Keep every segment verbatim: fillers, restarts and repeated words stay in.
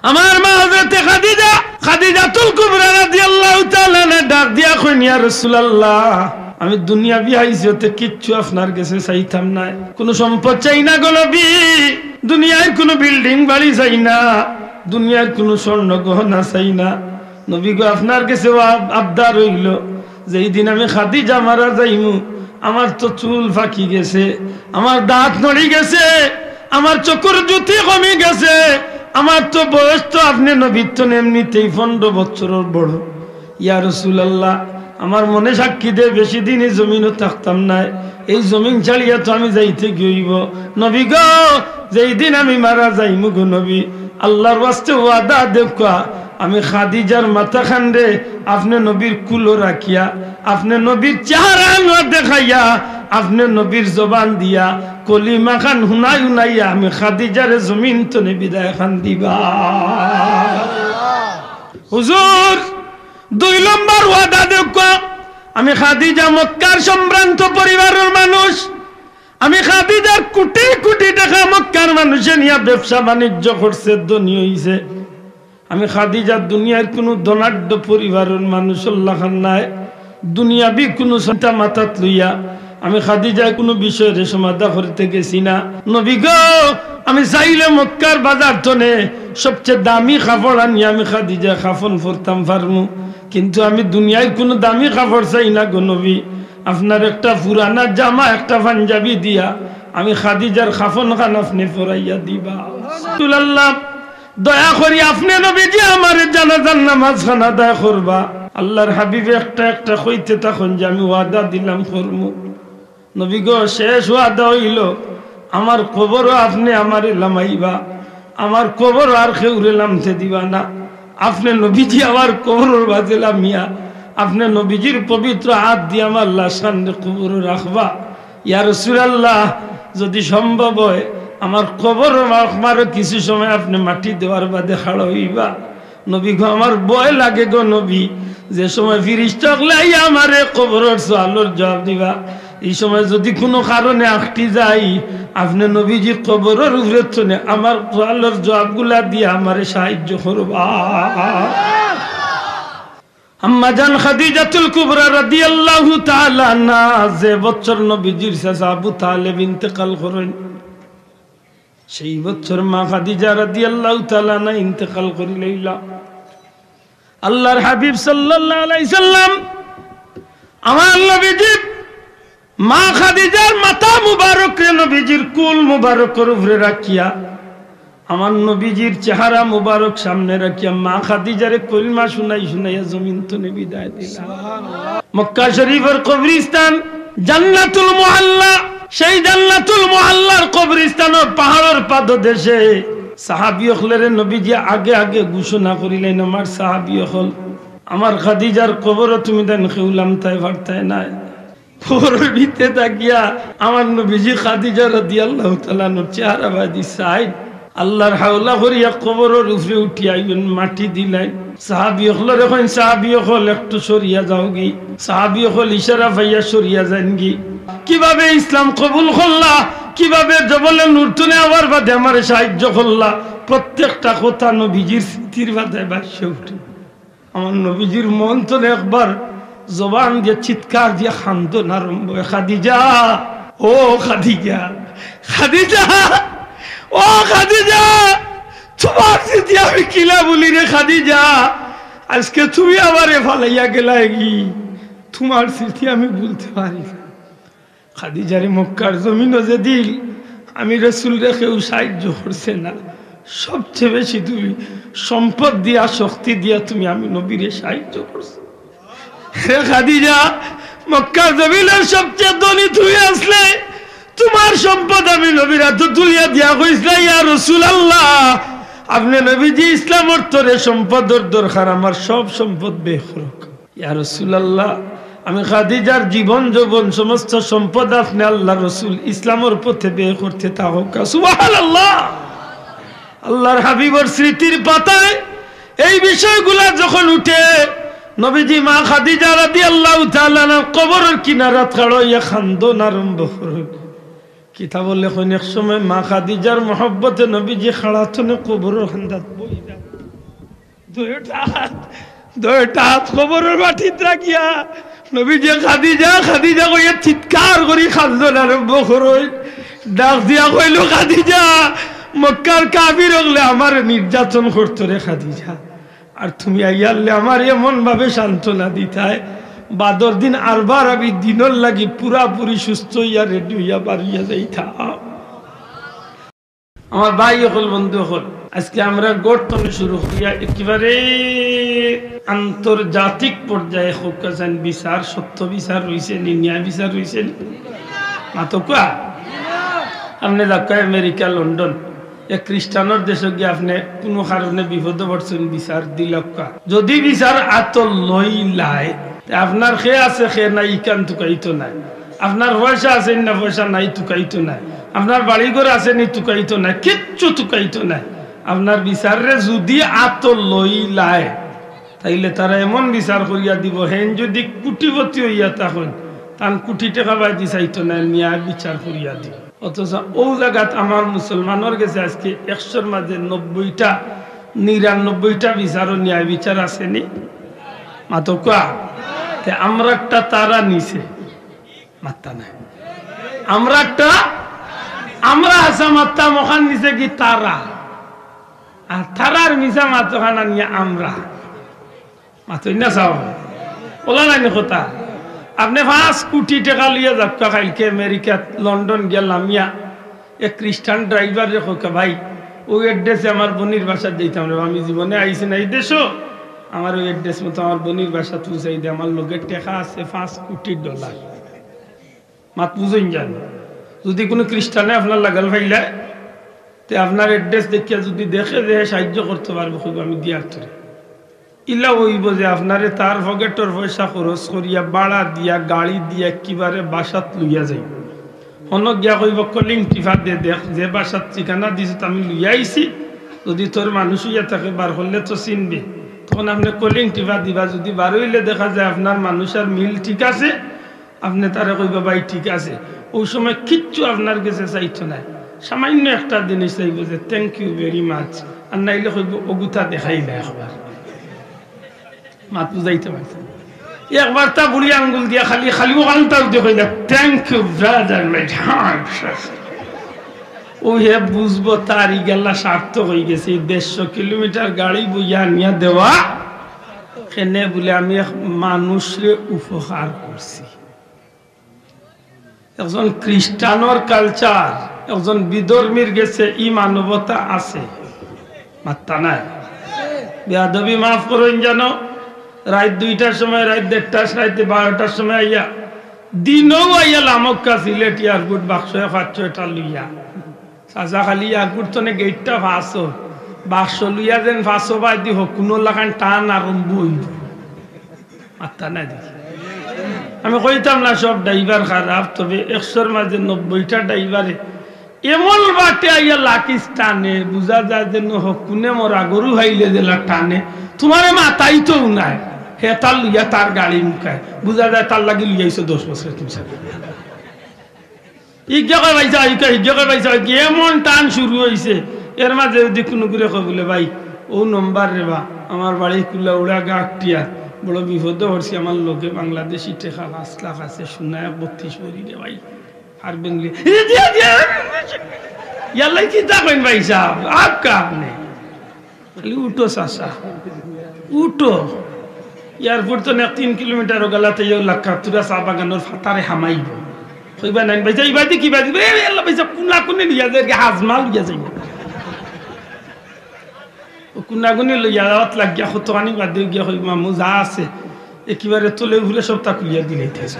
আমার মা হযরতে খাদিজা, খাদিজাতুল কুবরা রাদিয়াল্লাহু তাআলা আনহা ডাক দিয়া কইন, "ইয়া রাসূলুল্লাহ, আমি দুনিয়াবি হাইসিয়তে কিচ্ছু আপনার গেছে চাইতাম নায়, কুনু সম্পদ চাই না গো নবী, দুনিয়ার কুনু বিল্ডিং বাড়ি চাই না, দুনিয়ার কুনু স্বর্ণ গহনা চাই না। নবী গো, আপনার গেছে আব-, আবদার অইলো, যেই দিন আমি খাদিজা মারা যাইমু, আমার তো চুল পাকি গেছে, আমার দাঁত নড়ি গেছে, আমার চকুর জ্যোতি কমি গেছে, আমার তো বয়স তো আপনে নবীর থনে এমনিতেই পনরো বছরর বড়। ইয়া রাসূলুল্লাহ, আমার মনে সাক্ষী দেয় বেশি দিন ই জমিনো থাকতাম নায়, এই জমিন ছাড়িয়া তো আমি যাইতে গি অইবো। নবী গো, যেই দিন আমি মারা যাইমু গো নবী, আল্লাহর ওয়াস্তে ওয়াদা দেউক্কা, আমি খাদিজার মাথাখানরে আপনে নবীর কুলো রাখিয়া, আপনে নবীর চেহারা আনোয়ার দেখাইয়া, আপনে নবীর জবান দিয়া কলিমাখান হুনাই হুনাইয়া আমি খাদিজারে জমিন থনে বিদায়খান দিবা।" হুজুর, দুই নম্বর ওয়াদা দেউক্কা, আমি খাদিজা মক্কার সম্ভ্রান্ত পরিবারর মানুষ, আমি খাদিজার কুটি কুটি টেকা মক্কার মানুষে নিয়া ব্যবসা বাণিজ্য করছে, ধনী অইছে। আমি খাদিজা দুনিয়ার কুনু ধনাঢ্য পরিবারর মানুষর লাখান নায়, দুনিয়াবি কুনু চিন্তা মাথাত লইয়া আমি খাদিজা কুনু বিষয়রে সমাধা করিতে গেছি না। নবী গো, আমি চাইলে মক্কার বাজার থনে সবচেয়ে দামি কাপড় আনিয়া আমি খাদিজা কাফন পরতাম পারমু, কিন্তু আমি দুনিয়ার কুনু দামি কাপড় চাই না গো নবী। আপনার একটা পুরানা জামা, একটা পাঞ্জাবি দিয়া আমি খাদিজার কাফনখান আপনে পরাইয়া দিবা। রাসূলুল্লাহ, দয়া করি আপনে নবীজি আমারে জানাজার নামাজখান আদায় করবা। আল্লাহর হাবিবে একটা একটা কইতে থাকইন যে, "আমি ওয়াদা দিলাম করমু।" নবী গো, শেষ ওয়াদা অইলো, আমার কবরো আপনে আমারে লামাইবা, আমার কবরো আর কেউরে লামতে দিবা না। আপনে নবীজি আমার কবরর মাঝে লামিয়া, আপনে নবীজির পবিত্র আত দিয়া আমার লাশখানরে কবরো রাখবা। ইয়া রাসূলুল্লাহ, যদি সম্ভব অয়, আমার কবরর মাঝে কিছু সময় আপনে মাটি দেওয়ার বাদে খাড়া অইবা। নবী গো, আমার ভয় লাগে গো নবী, যে সময় ফিরিস্তা অকলে আইয়া আমারে কবরর সওয়ালর জবাব দিবা, ই সময় যদি কুনু কারণে আটকি যাই, আপনে নবীজি কবরর উপরে থনে আমার সওয়ালর জবাবগুলা দিয়া আমারে সাহায্য করবা। আম্মা জান খাদিজাতুল কুবরা রাদিয়াল্লাহু তাআলা আনহা যে বছর নবীজির চাচা আবু তালেব ইন্তেকাল করইন, সেই বছর মা খাদিজা রাদিয়াল্লাহু তাআলা আনহা ইন্তেকাল করিলাইলা। আল্লাহর হাবিব সাল্লাল্লাহু আলাইহি সাল্লাম, আমার নবীজি মা খাদিজার মাথা মুবারকরে নবীজির কুল মুবারকর উপরে রাখিয়া, আমার নবীজির চেহারা মুবারক সামনে রাখিয়া মা খাদিজারে কলিমা শুনাই শুনাইয়া জমিন থনে বিদায় দিলা। মক্কা শরীফর কবরস্থান জান্নাতুল মুআল্লা, সেই জান্নাতুল মুআল্লার কবরস্থানর পাহাড়র পাদদেশে সাহাবী অকলরে নবীজি আগে আগে ঘোষণা করিলাইন, "আমার সাহাবী অকল, আমার খাদিজার কবরো তুমি তাইন কেউ লামতায় পারতায় নায়।" কবরর ভিতরে থাকিয়া আমার নবীজি খাদিজা রাদিয়াল্লাহু তাআলা আনহার চেহারা বাদি চাইন। আল্লাহর হাওলা করিয়া কবরর উপরে উঠিয়া আইন, মাটি দিলাইন। সাহাবী অকলরে কইন, "সাহাবী অকল, একটু সরিয়া যাওগি।" সাহাবী অকল ইশারা পাইয়া সরিয়া যাইনগি। কিভাবে ইসলাম কবুল করলা, কিভাবে জবলে নূর থনে আওয়ার বাদে আমারে সাহায্য করলা, প্রত্যেকটা কথা নবীজির স্মৃতির বাদে ভাসি উঠে। আমার নবীজির মন থনে একবার জবান দিয়া চিৎকার দিয়া কান্দন আরম্ভ অয়, "খাদিজা, ও খাদিজা, খাদিজা, ও খাদিজা, তুমার স্মৃতি আমি কিলা ভুলি রে খাদিজা, আজকে তুমি আমারে ফালাইয়া গেলায়গি, তুমার স্মৃতি আমি ভুলতে পারি না।" খাদিজারে মক্কার জমিনো যেদিন আমি রাসূলরে কেউ সাহায্য করছে না, সবচেয়ে বেশি তুমি সম্পদ দিয়া, শক্তি দিয়া তুমি আমি নবীরে সাহায্য করছো। হে খাদিজা, মক্কার জমিনর সবচেয়ে ধনী তুমি আছলায়, তুমার সম্পদ আমি নবীর আতো তুলিয়া দিয়া কইছলাম, "ইয়া রাসূলুল্লাহ, আপনে নবীজি ইসলামর তরে সম্পদর দরকার, আমার সব সম্পদ ব্যয় করউক।" ইয়া রাসূলুল্লাহ, আমি খাদিজার জীবন যৌবন সমস্ত সম্পদ আপনে আল্লাহর রাসূল ইসলামর পথে ব্যয় করতে থাকউক্কা। সুবহানাল্লাহ। আল্লাহর হাবিবর স্মৃতির পাতায় এই বিষয়গুলা যখন উঠে, নবীজি মা খাদিজা রাদিয়াল্লাহু তাআলা আনহার কবরর কিনারাত খাড়া অইয়া কান্দন আরম্ভ করইন। কিতাবো লেখইন, এক সময় মা খাদিজার মহব্বতে নবীজি খাড়া থনে কবরর কান্দাত বইলা। দুইটা হাত, দুইটা হাত কবরর মাটিত রাখিয়া নবীজি "খাদিজা, খাদিজা" কইয়া চিৎকার করি কান্দন আরম্ভ করইন। ডাক দিয়া কইলো, "খাদিজা, মক্কার কাফির অকলে আমারে নির্যাতন করতো রে খাদিজা, আর তুমি আইয়ারলে আমারে এমন ভাবে সান্ত্বনা দিতায়, বাদর দিন আরবার আমি দিনর লাগি পুরাপুরি সুস্থ অইয়া রেডি অইয়া বারইয়া যাইতাম।" আমার ভাই অকল, বন্ধু অকল, আজকে আমরা ঘর তনে শুরু করিয়া একেবারে আন্তর্জাতিক পর্যায়ে হক কাজান বিচার, সত্য বিচার রইছে নি, ন্যায় বিচার রইছে নি? মাতউক্কা। আপনে যাউক্কা আমেরিকা, লন্ডন, এক খ্রিস্টানর দেশো গিয়া আপনে কুনু কারণে বিপদো পড়ছইন, বিচার দিলাউক্কা। যুদি বিচার আতো লইলায়, তে আপনার কে আছে কে নাই ইখান তুকাইতো নায়। আপনার পয়সা আছে নি না পয়সা নাই তুকাইতো নায়। আপনার বাড়িঘর আছে নি তুকাইতো নায়, কিচ্ছু তুকাইতো নায়। আপনার বিচাররে যুদি আতো লইলায়, তাইলে তারা এমন বিচার করিয়া দিবো, হেইন যুদি কুটিপতি অইয়া থাকইন, তান কুটি টেকা বায়দি চাইতো নায়, ন্যায় বিচার করিয়া দিবো। অথচ অউ জাগাত আমার মুসলমানর গেছে আজকে একশোর মাঝে নব্বইটা, নিরানব্বইটা বিচারও ন্যায় বিচার আছে নি? মাতউক্কা। তে আমরারটা তারা নিছে, মাত্তা নাই। আমরারটা, আমরা হাছা মাততাম, অখান নিছে কি তারা? আর তারার মিছা মাত অখান আনিয়া আমরা। মাতইন না চাও? অলা নায় নি কথা? আপনে পাঁচ কুটি টেকা লইয়া যাউক্কা কাইলকে আমেরিকাত, লন্ডন গিয়া লামিয়া, এক খ্রিস্টান ড্রাইভাররে কউক্কা, "ভাই, অউ এড্রেসে আমার বইনর বাসাত যাইতাম রে, আমি জীবনে আইছি না ই দেশো, আমারে অউ এড্রেস মতো আমার বইনর বাসাত পৌঁছাই দে, আমার লগে টেকা আছে পাঁচ কুটি ডলার।" মাত বুঝইন জানো? যুদি কুনু খ্রিস্টানে আপনার লাগাল পাইলে, তে আপনার এড্রেস দেখিয়া যুদি দেখে যে সাহায্য করতো পারবো, কইবো, "আমি দিয়ার তোরে।" ইলা অইবো যে আপনারে তার পকেটর পয়সা খরচ করিয়া, ভাড়া দিয়া, গাড়ি দিয়া, একেবারে বাসাত লইয়া যাইবো। হনো গিয়া কইবো, "কলিং টিপা দে, দেখ, যে বাসাত ঠিকানা দিছো, তে আমি লইয়া আইছি। যুদি তোর মানুষ অইয়া থাকে, বার করলে তো চিনবে।" তখন আপনে কলিং টিপা দিবা, যুদি বার অইলে দেখা যায় আপনার মানুষ আর মিল ঠিক আছে, আপনে তারে কইবা, "ভাই, ঠিক আছে।" অউ সময় কিচ্ছু আপনার গেছে চাইতো নায়, সামাইন্য একটা জিনিস চাইবো যে, "Thank you very much।" আর নাইলে কইবো, "অগুতা দেখাইলা একবার।" মাত বুঝাইতে পারছি? একবার তা বুড়ি আঙ্গুল দিয়া খালি, খালি অখানটা উঠে কইলা, "Thank you, brother, my heart।" অউ হে বুঝবো তার ই গেলা সার্থক অইগেছে, ই দেড়শো কিলোমিটার গাড়ি বইয়া আনিয়া দেওয়া, কেনে বুলে আমি এক মানুষরে উপকার করছি। একজন খ্রিস্টানর কালচার, একজন বিধর্মীর গেছে ই মানবতা আছে? মাত্তা নাই। বেয়াদবি মাফ করইন জানো, রাইত দুইটার সময়, রাইত দেড়টার, রাইত বারোটার সময় আইয়া, দিনও আইয়া লামক্কা সিলেট এয়ারপোর্ট বাক্স পাঁচ ছয়টা লইয়া। চাচা খালি এয়ারপোর্ট তনে গেটটা ফাঁসো, বাক্স লইয়া যেন ফাঁসো বায়দি হকুনর লাখান টান আরম্ভ অইবো। মাত্তা নাই দেখি। আমি কইতাম না সব ড্রাইভার খারাপ, তবে একশোর মাঝে নব্বইটা ড্রাইভারে এমন বাটে আইয়া লাকিস টানে, বুঝা যায় যেন হকুনে মরা গরু হাইলে যেলা টানে, তুমারে মাতাইতোউ নায়, হে তার লইয়া তার গাড়ি মুকায়, বুঝা যায় তার লাগি লইয়া আইছো দশ বছরে তুমি সাথে। ইজ্ঞা কয় ভাই সাহেব, ইজ্ঞা, ইজ্ঞা কয় ভাই সাহেব, কি এমন টান শুরু অইছে, এর মাঝে যুদি কুনুগুরে কয় বুলে, "ভাই, অউ নম্বর রে বা, আমার বাড়ি কুলা উড়া গাঁটিয়া, বড় বিপদো পড়ছি, আমার লগে বাংলাদেশি টেকা পাঁচ লাখ আছে, সোনা এক বত্রিশ ভরি রে ভাই।" আর বেঙ্গলি, "এ দিয়া, দিয়া, ইয়াল্লাই কিতা কইন ভাই সাহেব, আপকা আপনে।" খালি উঠো চাচা, উঠো। এয়ারপোর্ট তনে এক তিন কিলোমিটার গেলা তে ইয়ো লাক্কা তুরা চা বাগানর ফাতারে হামাইবো। কইবা নাইন ভাইসা, ইবাদি কিবাদি, এ, এ, আল্লাহ ভাইসা, কুনা কুনি লইয়া যায়, এরকে হাজমা লইয়া যাইবো। অউ কুনা কুনি লইয়া যাওয়াত লাগিয়া কতখানি বাদে গিয়া কইবা, "মামু যা আছে, একেবারে তলে উপরে সবতা খুলিয়া দিলে ইতিহাস।"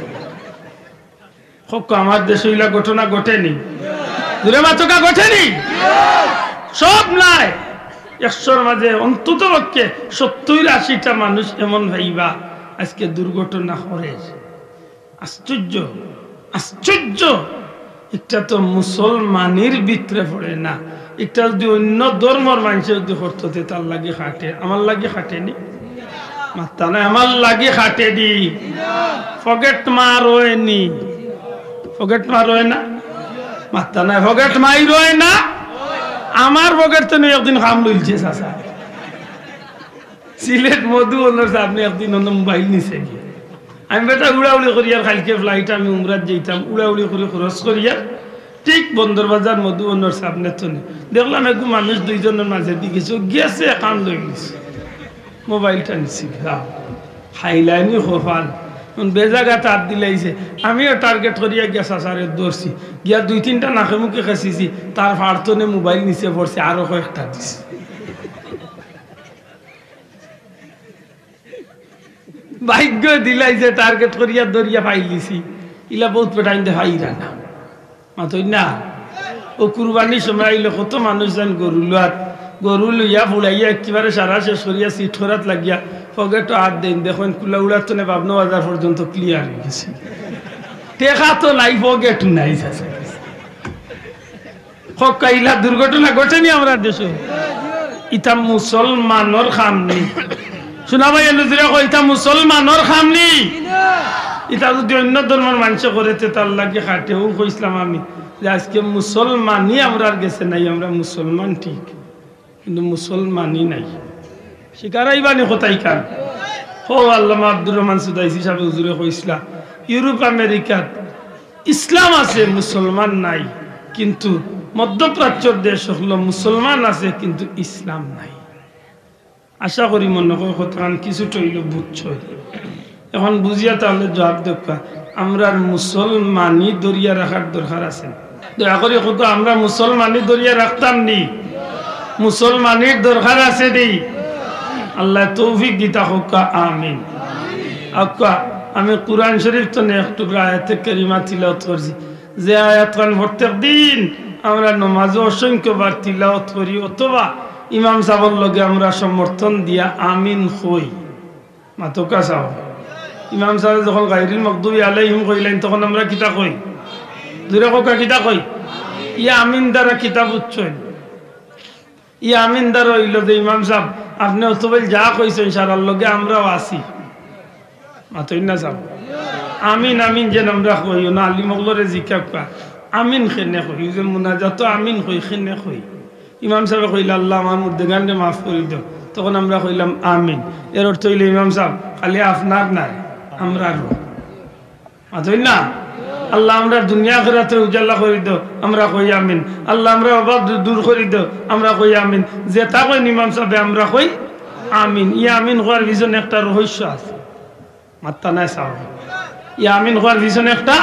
কউক্কা, আমার দেশো ইলা ঘটনা ঘটেনি? জুরে মাতউক্কা, ঘটেনি? সব নায়, একশোর মাঝে অন্তত পক্ষে সত্তইর আশিটা মানুষ এমন পাইবা আজকে দুর্ঘটনা করের। আশ্চর্য, আশ্চর্য। ইটা তো মুসলমানির ভিতরে পড়ে না, ইটা যুদি অইন্য ধর্মর মানষে যুদি করতো, তে তার লাগি খাটে, আমার লাগি খাটেনি? মাত্তা নাই, আমার লাগি খাটেনি। পকেট মার অয়নি, পকেট মার অয় না? মাত্তা নাই, পকেট মাইর অয় না? আমার পকেট তনে একদিন কাম লইলছে চাচা। সিলেট মধুবনর সামনে একদিন অনো মোবাইল নিছে গিয়া। আমি বেটা উড়াউড়ি করিয়ার, কাইলকে ফ্লাইট, আমি উমরাত যাইতাম, উড়াউড়ি করি খরচ করিয়ার ঠিক বন্দরবাজার মধুবনর সামনে থনে দেখলাম এগু মানুষ দুইজনর মাঝেদি গেছে, গেছে একান লই গেছে, মোবাইলটা নিছে গিয়া। হাইলাইনি খোফাল, অখন বেজাগাত আত দিলাইছে। আমিও টার্গেট করিয়া গিয়া চাচারে ধরছি, গিয়া দুই তিনটা নাকে মুখে খেছিছি, তার ফাড়তনে মোবাইল নিচে পড়ছে, আরো কয়েকটা দিছে। ভাগ্য দিলাই যে টার্গেট করিয়া ধরিয়া পাইলিছি, ইলা বউত বেটাইন্তে পাইরা না। মাতইন না? অউ কুরবানির সময় আইলে কত মানুষ যাইন গরু লওয়াত, গরু লইয়া ফুড়াইয়া একেবারে সারা শেষ করিয়া সিট করাত লাগিয়া পকেটো আত দেইন, দেখইন কুলাউড়ার তনে পাবনা বাজার পর্যন্ত ক্লিয়ার অই গেছে। টেকা তো নাই, পকেটো নাই, চাচা। কউক্কা, ইলা দুর্ঘটনা ঘটেনি আমরার দেশো? ইতা মুসলমানর কাম নি। শুনা ভাই, এনু জুরে কও, ইতা মুসলমানর কাম নি। ইতা যুদি অইন্য ধর্মর মানষে করে, তে তার লাগি খাটে। অউ কইছলাম আমি যে আইজকে মুসলমানি আমরার গেছে নাই, আমরা মুসলমান ঠিক, কিন্তু মুসলমানি নাই। শিকারাইবানি কথাইখান। হো আল্লামা আব্দুর রহমান সুদাইসি সাবে হুজুরে কইছলা, ইউরোপ আমেরিকাত ইসলাম আছে, মুসলমান নাই, কিন্তু মধ্যপ্রাচ্যর দেশ অকলো মুসলমান আছে, কিন্তু ইসলাম নাই। আশা করি মনো কয় কথাখান কিছুটা অইলেও বুঝছো। অখন বুঝিয়া তাইলে জুয়াব দেউক্কা, আমরার মুসলমানি ধরিয়া রাখার দরকার আছে। দয়া করি কউক্কা, আমরা মুসলমানি ধরিয়া রাখতাম নি? মুসলমানির দরকার আছে নি? আল্লায় তৌফিক দিতা কউক্কা, আমিন। আউক্কা, আমি কুরআন শরীফ তনে এক টুকরা আয়াতে কারিমা তিলাওয়াত করছি, যে আয়াতখান প্রত্যেক দিন আমরা নমাজো অসংখ্যবার তিলাওয়াত করি, অথবা ইমাম সাবর লগে আমরা সমর্থন দিয়া আমিন কই। মাতউক্কা চাও। ইমাম সাবে যখন গায়রিল মাগদুবি আলাইহিম কইলাইন, তখন আমরা কিতা কই? জুরে কউক্কা, কিতা কই? ই আমিন দ্বারা কিতা বুঝছইন? ই আমিন দ্বারা অইলো যে, ইমাম সাব, আপনে অতবেল যা কইছইন, সারার লগে আমরাও আছি। মাতইন না চাও। আমিন, আমিন যেন আমরা কই, অনো আলিম অকলরে জিকাউক্কা, আমিন কেনে কই? অউ যে মুনাজাতো আমিন কই, কেনে কই? ইমাম সাবে কইলা, "আল্লাহ, আমার মুর্দেগানরে মাফ করি দেও।" তখন আমরা কইলাম, "আমিন।" এর অর্থ অইলো, ইমাম সাব, খালি আপনার নায়, আমরারও। মাতইন না? "আল্লাহ, আমরার দুনিয়া আখিরাতরে উজালা করি দেও।" আমরা কই, "আমিন।" "আল্লাহ, আমরার অভাব দূ-, দূর করি দেও।" আমরা কই, "আমিন।" যেতা কইন ইমাম সাবে, আমরা কই, "আমিন।" ই আমিন কওয়ার পিছনে একটা রহস্য আছে। মাত্তা নাই চাও। ই আমিন কওয়ার পিছনে একটা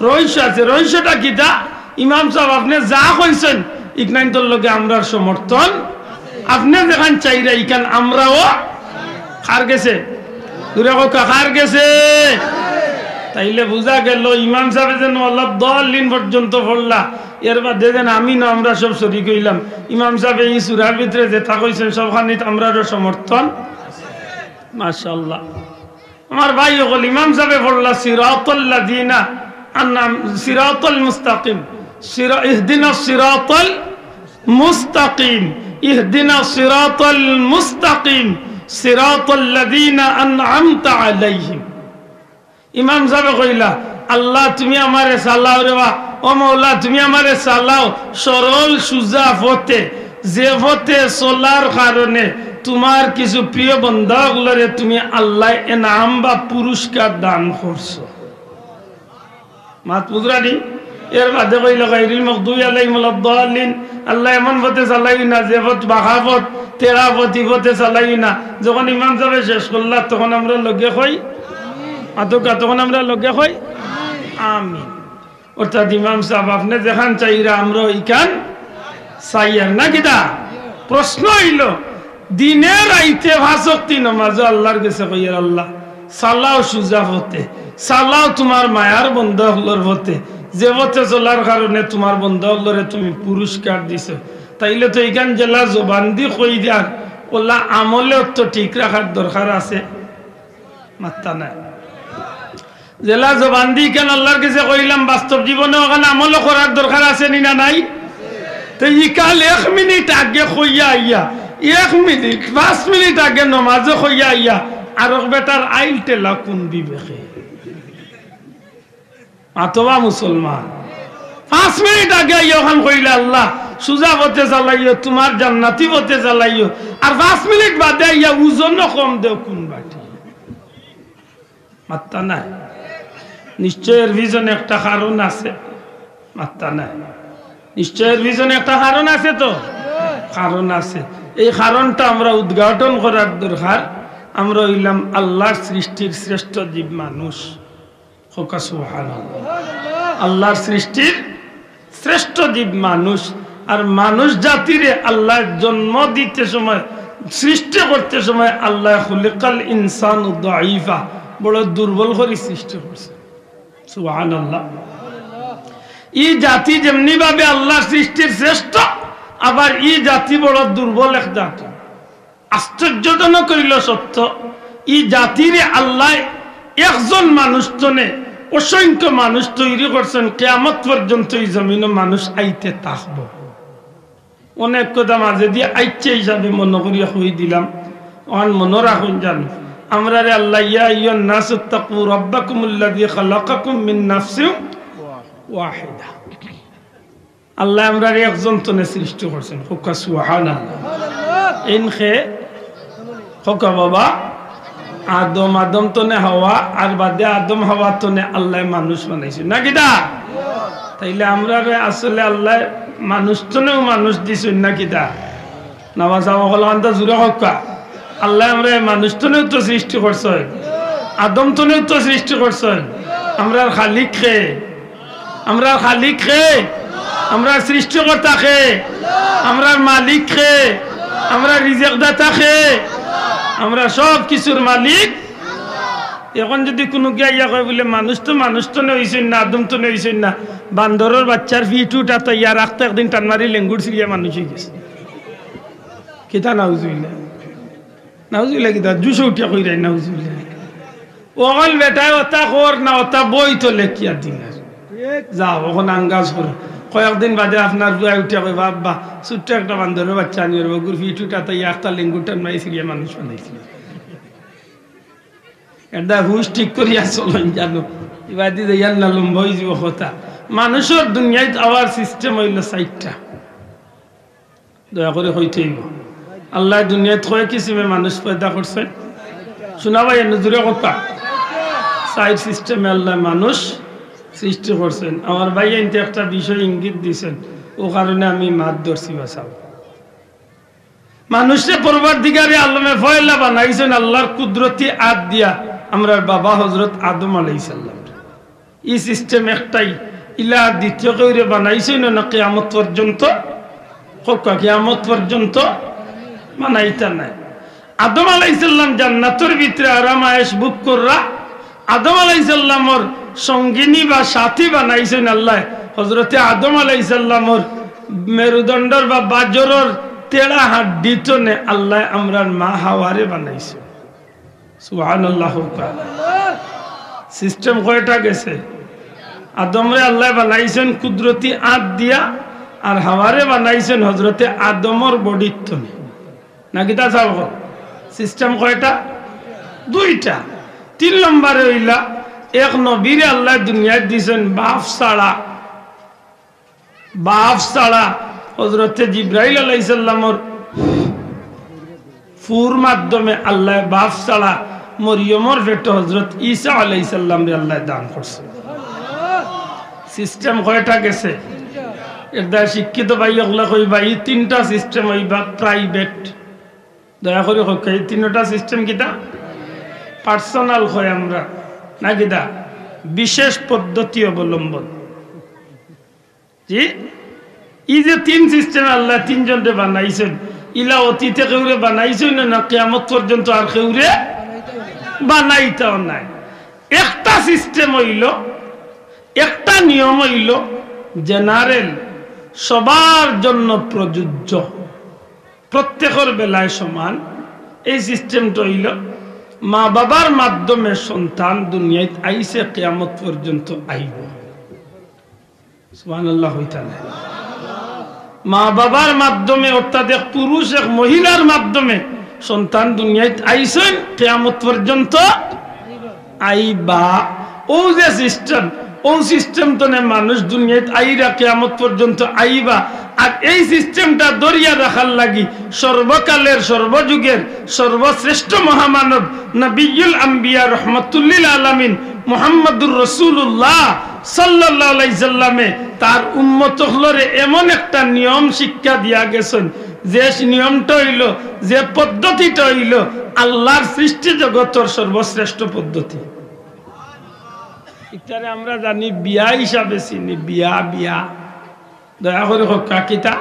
রহস্য আছে। রহস্যটা কিতা? ইমাম সাব, আপনে যা কইছইন, ইখানতর লগে আমরার সমর্থন। আপনে যেখান চাইরা, ইখান আমরাও। কার গেছে? জুরে কউক্কা, কার গেছে? তাইলে বুঝা গেল, ইমাম সাবে যেন ওয়ালাদ্দাল্লিন পর্যন্ত পড়লা, এর বাদে যেন আমিন, আমরা সব শরিক অইলাম। ইমাম সাবে ই সূরার ভিতরে যেতা কইছইন, সবখানিত আমরারও সমর্থন। মাশাআল্লাহ। আমার ভাই অকল, ইমাম সাবে পড়লা, সিরাতাল্লাযিনা আনআম-, সিরাতাল মুস্তাকিম, সিরা-, ইহদিনাস সিরাতাল মুস্তাকিম, ইহদিনাস সিরাতাল মুস্তাকিম, সিরাতাল্লাযিনা আনআমতা আলাইহিম। ইমাম সাবে কইলা, "আল্লাহ, তুমি আমারে চালাও রে বা, ও মওলা, তুমি আমারে চালাও সরল সুজা পথে, যে পথে চলার কারণে তুমার কিছু প্রিয় বন্দা অকলরে তুমি আল্লায় এনাম বা পুরস্কার দান করছো।" মাত বুঝরানি? এর বাদে কইলা, "গায়রিল মাগদুবি আলাইহিম ওয়ালাদ্দাল্লিন।" আল্লাহ এমন পথে চালাইও না, যে পথ বাঁকা পথ, তেরা পথ, ই পথে চালাইও না। যখন ইমাম সাবে শেষ করলা, তখন আমরা লগে কই, মাতউক্কা, তখন আমরা লগে কই, "আমিন।" অর্থাৎ ইমাম সাব, আপনে যেখান চাইরা, আমরাও ইখান চাইয়ার না কিতা? প্রশ্ন অইলো, দিনে রাইতে পাঁচ ওয়াক্তি নমাজো আল্লার গেছে কইয়ার, "আল্লাহ, চালাও সুজা পথে, চালাও তুমার মায়ার বন্দা অকলর পথে, যে পথে চলার কারণে তুমার বন্দা অকলরে তুমি পুরস্কার দিছো।" তাইলে তো ইখান যেলা জবানদি কই দিয়ার, অউলা আমলেও তো ঠিক রাখার দরকার আছে। মাত্তা নাই। যেলা জবানদি ইখান আল্লার গেছে কইলাম, বাস্তব জীবনে অখান আমলও করার দরকার আছে নি না নাই? তে ইখান এক মিনিট আগে কইয়া আইয়া, এক মিনিট, পাঁচ মিনিট আগে নমাজো কইয়া আইয়া, আরক বেটার আইল ঠেলা কুন বিবেকে? মাতবা মুসলমান। পাঁচ মিনিট আগে আইয়া অখান কইলা, "আল্লাহ, সুজা পথে চালাইও, তুমার জান্নাতি পথে চালাইও। আর পাঁচ মিনিট বাদে আইয়া ওজনও কম দেও কোন বাটি। মাত্তা নাই। নিশ্চয় এর পিছনে একটা কারণ আছে। মাত্তা নাই। নিশ্চয় এর পিছনে একটা কারণ আছে তো? কারণ আছে। এই কারণটা আমরা উদ্ঘাটন করার দরকার। আমরা অইলাম আল্লাহর সৃষ্টির শ্রেষ্ঠ জীব মানুষ। কউক্কা সুবহানাল্লাহ। আল্লাহর সৃষ্টির শ্রেষ্ঠ জীব মানুষ। আর মানুষ জাতিরে আল্লায় জন্ম দিতে সময়, সৃষ্টি করতে সময় আল্লায় খুলিকাল ইনসানু দাঈফা, বড় দুর্বল করি সৃষ্টি করছে। সুবহানাল্লাহ। ই জাতি যেমনি ভাবে আল্লাহর সৃষ্টির শ্রেষ্ঠ, আবার ই জাতি বড় দুর্বল এক জাতি। আশ্চর্যজনক অইলো সত্য, ই জাতিরে আল্লায় একজন মানুষ তনে অসংখ্য মানুষ তৈরি করছেন, কিয়ামত পর্যন্ত ই জমিনো মানুষ আইতে থাকবো। অনেক কথা মাঝে দিয়া আইচ্ছা হিসাবে মনো করিয়া কই দিলাম, অখান মনো রাখইন জানো। আমরারে আল্লায়, ইয়া আইয়ুহান নাসুত্তাকু রাব্বাকুমুল্লাযী খালাকাকুম মিন নাফসিন ওয়াহিদা। আল্লায় আমরারে একজন তনে সৃষ্টি করছেন। কউক্কা সুবহানাল্লাহ। ইন কে? কউক্কা বাবা, আদম, আদম তনে হাওয়া, আর বাদে আদম হাওয়া তনে আল্লায় মানুষ বানাইছইন। না কিতা? তাইলে আমরারে আসলে আল্লায় মানুষ তনেও মানুষ দিছইন না কিতা? না বা যাও, হকল আন্দা জুরে কউক্কা। আল্লায় আমরারে মানুষ তনেও তো সৃষ্টি করছইন, আদম তনেও তো সৃষ্টি করছইন। আমরার খালিক কে? আমরার খালিক কে? আমরার সৃষ্টিকর্তা কে? আমরার মালিক কে? আমরার রিজিকদাতা কে? আমরা সব কিছুর মালিক। এখন যদি কুনু গিয়া ইয়া কয় বুলে, "মানুষ তো মানুষ তনে অইছইন না, আদম তনে অইছইন না, বান্দরর বাইচ্চার ফিট উঠাত ইয়া রাখতে একদিন টান মারি লেঙ্গুর ছিড়িয়া মানুষ অইগেছে।" কিতা নাউজুবিল্লাহ? নাউজুবিল্লাহ কিতা? জুশো উঠিয়া কইরায় নাউজুবিল্লাহ। অখন বেটায় অতা কর না, অতা বই তো লেখিয়া দিন আর। যাও, অখন আঙ্গাজ করো। কয়েকদিন বাদে আপনার পুয়ায় উঠিয়া কইবা, "আব্বা, ছোট্ট একটা বান্দরর বাইচ্চা আনিয়া বগুর ফিট উঠাত ইয়া একটা লেঙ্গুর টান মারি ছিড়িয়া মানুষ বানাইছিল।" এটা হুশ ঠিক করিয়া চলইন জানো। ইবাদি যাইয়ার না লম্বা অইযিবো কথা। মানুষর দুনিয়াত আওয়ার system অইলো চাইরটা। দয়া করি কইতে অইবো। আল্লায় দুনিয়াত কয় কিসিমে মানুষ পয়দা করছইন? শুনা ভাই, এনে জুরে কউক্কা। চাইর system এ আল্লায় মানুষ সৃষ্টি করছইন। আমার ভাইয়াইন্তে একটা বিষয় ইঙ্গিত দিছইন, অউ কারণে আমি মাত ধরছি বাসাও। মানুষরে পরওয়ারদিগারে আলমে পয়লা বানাইছইন আল্লাহর কুদরতি আত দিয়া, আমরার বাবা হজরত আদম আলাইহিস সালাম। ই system একটাই, ইলা দ্বিতীয় কেউরে বানাইছইন না কিয়ামত পর্যন্ত, কউক্কা কিয়ামত পর্যন্ত বানাইতা নায়। আদম আলাইহিস সালাম জান্নাতর ভিতরে আরাম আয়েশ ভোগ কররা, আদম আলাইহিস সালামর সঙ্গিনী বা সাথী বানাইছইন আল্লায়। হজরতে আদম আলাইহিস সালামর মেরুদণ্ডর বা বাজরর তেড়া হাড্ডি তনে আল্লায় আমরার মা হাওয়ারে বানাইছইন। সুবহানাল্লাহ কউক্কা। System কয়টা গেছে? আদমরে আল্লায় বানাইছইন কুদরতি আত দিয়া, আর হাওয়ারে বানাইছইন হজরতে আদমর body তনে। না কিতা চাও কও? System কয়টা? দুইটা। তিন নম্বরে অইলা, এক নবীরে আল্লায় দুনিয়াত দিছইন বাপ ছাড়া, বাপ ছাড়া। হজরতে জিব্রাইল আলাইহিস সালামর ফুর মাধ্যমে আল্লায় বাপ ছাড়া মরিয়মর পেটো হজরত ঈসা আলাইহিস সালামরে আল্লায় দান করছে। System কয়টা গেছে? এর দ্বারা শিক্ষিত ভাই অকলে কইবা, ই তিনটা system অইবা private। দয়া করি কউক্কা, ই তিনটা system কিতা? Personal কই আমরা, না কিতা? বিশেষ পদ্ধতি অবলম্বন। জি, ই যে তিন system এ আল্লায় তিনজনরে বানাইছইন, ইলা অতীতে কেউরে বানাইছইন না, না কিয়ামত পর্যন্ত আর কেউরে বানাইতাও নায়। একটা system অইলো, একটা নিয়ম অইলো general, সবার জন্য প্রযোজ্য, প্রত্যেকর বেলায় সমান। এই system টা অইলো মা বাবার মাধ্যমে সন্তান দুনিয়াত আইছে, কিয়ামত পর্যন্ত আইবো। সুবহানাল্লাহ কইতা নায়। মা বাবার মাধ্যমে, অর্থাৎ এক পুরুষ এক মহিলার মাধ্যমে সন্তান দুনিয়াত আইছইন, কিয়ামত পর্যন্ত আইবা। অউ যে system, অউ সিস্টেম তনে মানুষ দুনিয়াত আইরা কিয়ামত পর্যন্ত আইবা। আর এই সিস্টেমটা ধরিয়া রাখার লাগি সর্বকালের, সর্বযুগের সর্বশ্রেষ্ঠ মহামানব নবিয়ুল আম্বিয়া রহমাতুল্লিল আলামিন মুহাম্মাদুর রাসূলুল্লাহ সাল্লাল্লাহু আলাইহি সাল্লামে তার উম্মত অকলরে এমন একটা নিয়ম শিক্ষা দিয়া গেছইন, যে নিয়মটা অইলো, যে পদ্ধতিটা অইলো আল্লাহর সৃষ্টি জগতর সর্বশ্রেষ্ঠ পদ্ধতি। ইটারে আমরা জানি বিয়া হিসাবে চিনি, বিয়া, বিয়া। দয়া করি কউক্কা, কিতা?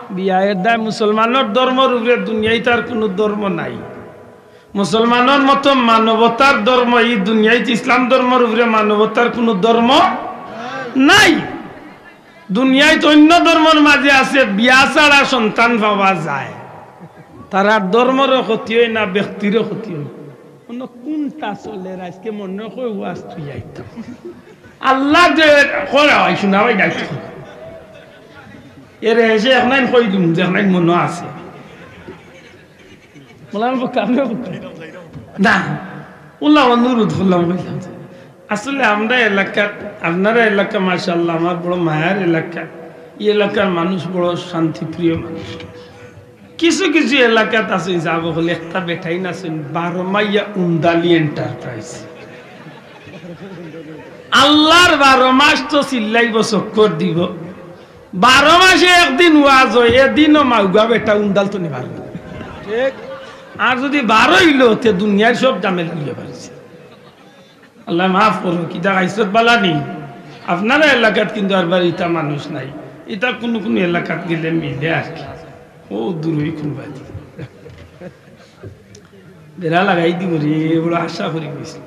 বিয়া। এর দায় মুসলমানর ধর্মর উপরে দুনিয়াত আর কুনু ধর্ম নাই। মুসলমানর মতো মানবতার ধর্ম ই দুনিয়াত ইসলাম ধর্মর উপরে মানবতার কুনু ধর্ম নাই। দুনিয়াত অইন্য ধর্মর মাঝে আছে বিয়া ছাড়া সন্তান পাওয়া যায়, তারার ধর্মরও ক্ষতি অয় না, ব্যক্তিরও ক্ষতি অয় না। অন্য কুনটা চলের আইজকে মনো কয় ওয়াজ তুই আইতাম। আল্লাহ যে করে হয়, শোনা ভাই, যাই তো। এরে এসে এক নাইন কই দিম, যে এক নাইন মনো আছে। বললাম, "বুকা, আমি বুকা।" না, উল্লাহ অনুরোধ করলাম, কইলাম যে, আসলে আমরা এলাকাত, আপনারা এলাকা মাশাআল্লাহ আমার বড় মায়ার এলাকা, ই এলাকার মানুষ বড় শান্তিপ্রিয় মানুষ। কিছু কিছু এলাকাত আছে, যাব হলে একটা বেটাইন আছইন, বারো মাইয়া উন্দালি এন্টারপ্রাইজ। আল্লাহর বারো মাস তো চিল্লাইব, চক্কর দিব। বারো মাসে একদিন ওয়াজ অয়, এদিনও মাউগা বেটা উন্দাল তো নিবার। ঠিক। আর যদি বারো অইলো, তে দুনিয়ার সব ঝামেলা লইয়া পারছে। আল্লাহ মাফ করো, কিতা খাইছত বালা নি? আপনারা এলাকাত কিন্তু আর বার ইতা মানুষ নাই, ইতা কুনু কুনু এলাকাত গেলে মিলে আর কি। ও দূরই কুনবাদি। বেড়া লাগাই দিব রে, বড় আশা করি গেছি।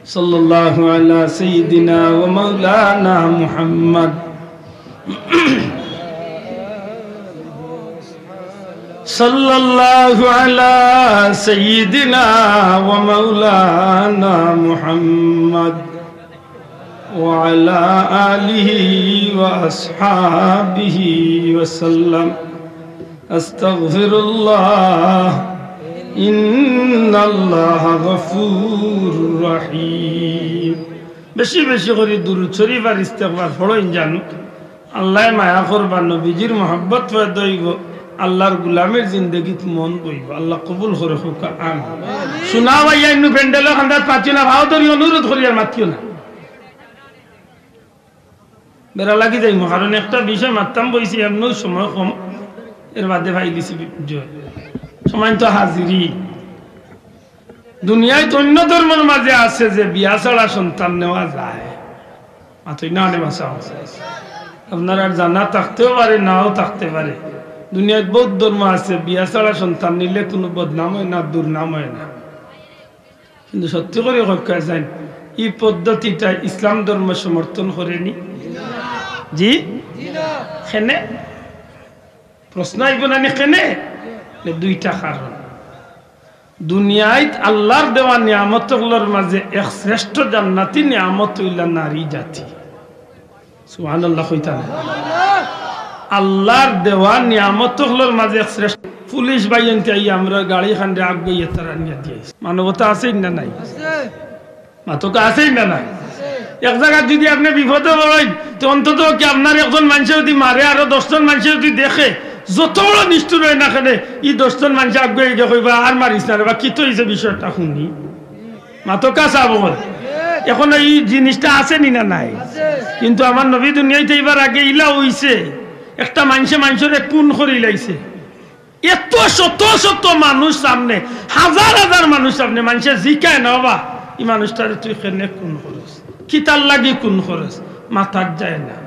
সাল্লাল্লাহু আলা সাইয়্যিদিনা ওয়া মাওলানা মুহাম্মদ। সাল্লাল্লাহু আলা সাইয়্যিদিনা ওয়া মাওলানা মুহাম্মদ। وعلى آله وأصحابه وسلم. أستغفر الله، إن الله غفور رحيم. বেশি বেশি করি দুরূদ শরীফ আর ইস্তেগফার পড়ইন জানো। আল্লায় মায়া করবা, নবীজির মহব্বত পয়দা অইবো, আল্লাহর গুলামির জিন্দেগিত মন বইবো। আল্লাহ কবুল করে কউক্কা, আমিন। শোনা ভাইয়া, ইন্নু প্যান্ডেলর কান্দাত পাতিও না, ভাও ধরি অনুরোধ করি আর মাতিও না। বেড়া লাগি যাইমু, কারণ একটা বিষয় মাততাম বইছি, এমনেও সময় কম, এর বাদে পাই দিছি বি-, যে সময় তো হাজিরি। দুনিয়াত অন্য ধর্মর মাঝে আছে যে বিয়া ছাড়া সন্তান নেওয়া যায়, মাতই না অনে বাসা আছে। আপনার আর জানা থাকতেও পারে, নাও থাকতে পারে। দুনিয়াত বহুত ধর্ম আছে, বিয়া ছাড়া সন্তান নিলে কুনু বদনাম অয় না, দুর্নাম অয় না। কিন্তু সত্যি করি কউক্কা যাইন, ই পদ্ধতিটা ইসলাম ধর্ম সমর্থন করেনি। জি? কেনে? প্রশ্ন আইবো না নি কেনে? নে দুইটা কারণ। দুনিয়াত আল্লাহর দেওয়া নিয়ামত অকলর মাঝে এক শ্রেষ্ঠ জান্নাতি নিয়ামত অইলা নারী জাতি। সুবহানাল্লাহ কইতা না? আল্লাহর দেওয়া নিয়ামত অকলর মাঝে এক শ্রেষ্ঠ। পুলিশ ভাইয়াইন্তে আইয়া আমরার গাড়ি খানরে আগুয়াইয়া তারা নিয়া দিয়াইছে। মানবতা আছে না নাই? মাতউক্কা আছে না নাই? এক জাগাত যদি আপনে বিপদে পড়ইন, তে অন্তত কি আপনার একজন মানষে যদি মারে, আরো দশজন মানষে যদি দেখে, যত বড় নিষ্ঠুর অয় না কেনে, ই দশজন মানষে আগুয়াইয়া গিয়া কইবা, "আর মারিস না রে বা, কিতা অইছে বিষয়টা হুনি।" মাতউক্কা সাব অকল। এখন ই জিনিসটা আছে নি না নাই? কিন্তু আমার নবী দুনিয়াত আইবার আগে ইলা অইছে, একটা মানষে মানষরে খুন করিলাইছে। এত শত শত মানুষ সামনে, হাজার হাজার মানুষ সামনে, মানষে জিকায় না, "বাবা, ই মানুষটারে তুই কেনে খুন করস? কিতার লাগি খুন করস?" মাতাত যায় না।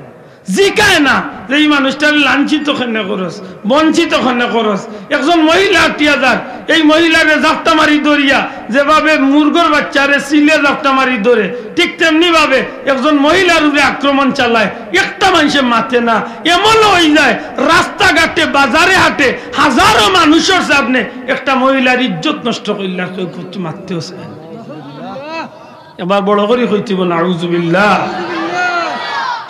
জিকায় না যে ই মানুষটারে লাঞ্ছিত কেনে করস, বঞ্চিত কেনে করস। একজন মহিলা আটিয়া যার, এই মহিলারে জাপটা মারি ধরিয়া যেভাবে মুরগর বাচ্চারে চিলে জাপটা মারি ধরে, ঠিক তেমনি ভাবে একজন মহিলার উপরে আক্রমণ চালায়। একটা মানষে মাতে না, এমনও অইযায় রাস্তাঘাটে, বাজারে হাটে হাজারো মানুষর সামনে একটা মহিলার ইজ্জত নষ্ট করিলার, কেউ মাততেও চায় না। এবার বড় করি কইতে বল, "নাউজুবিল্লাহ।"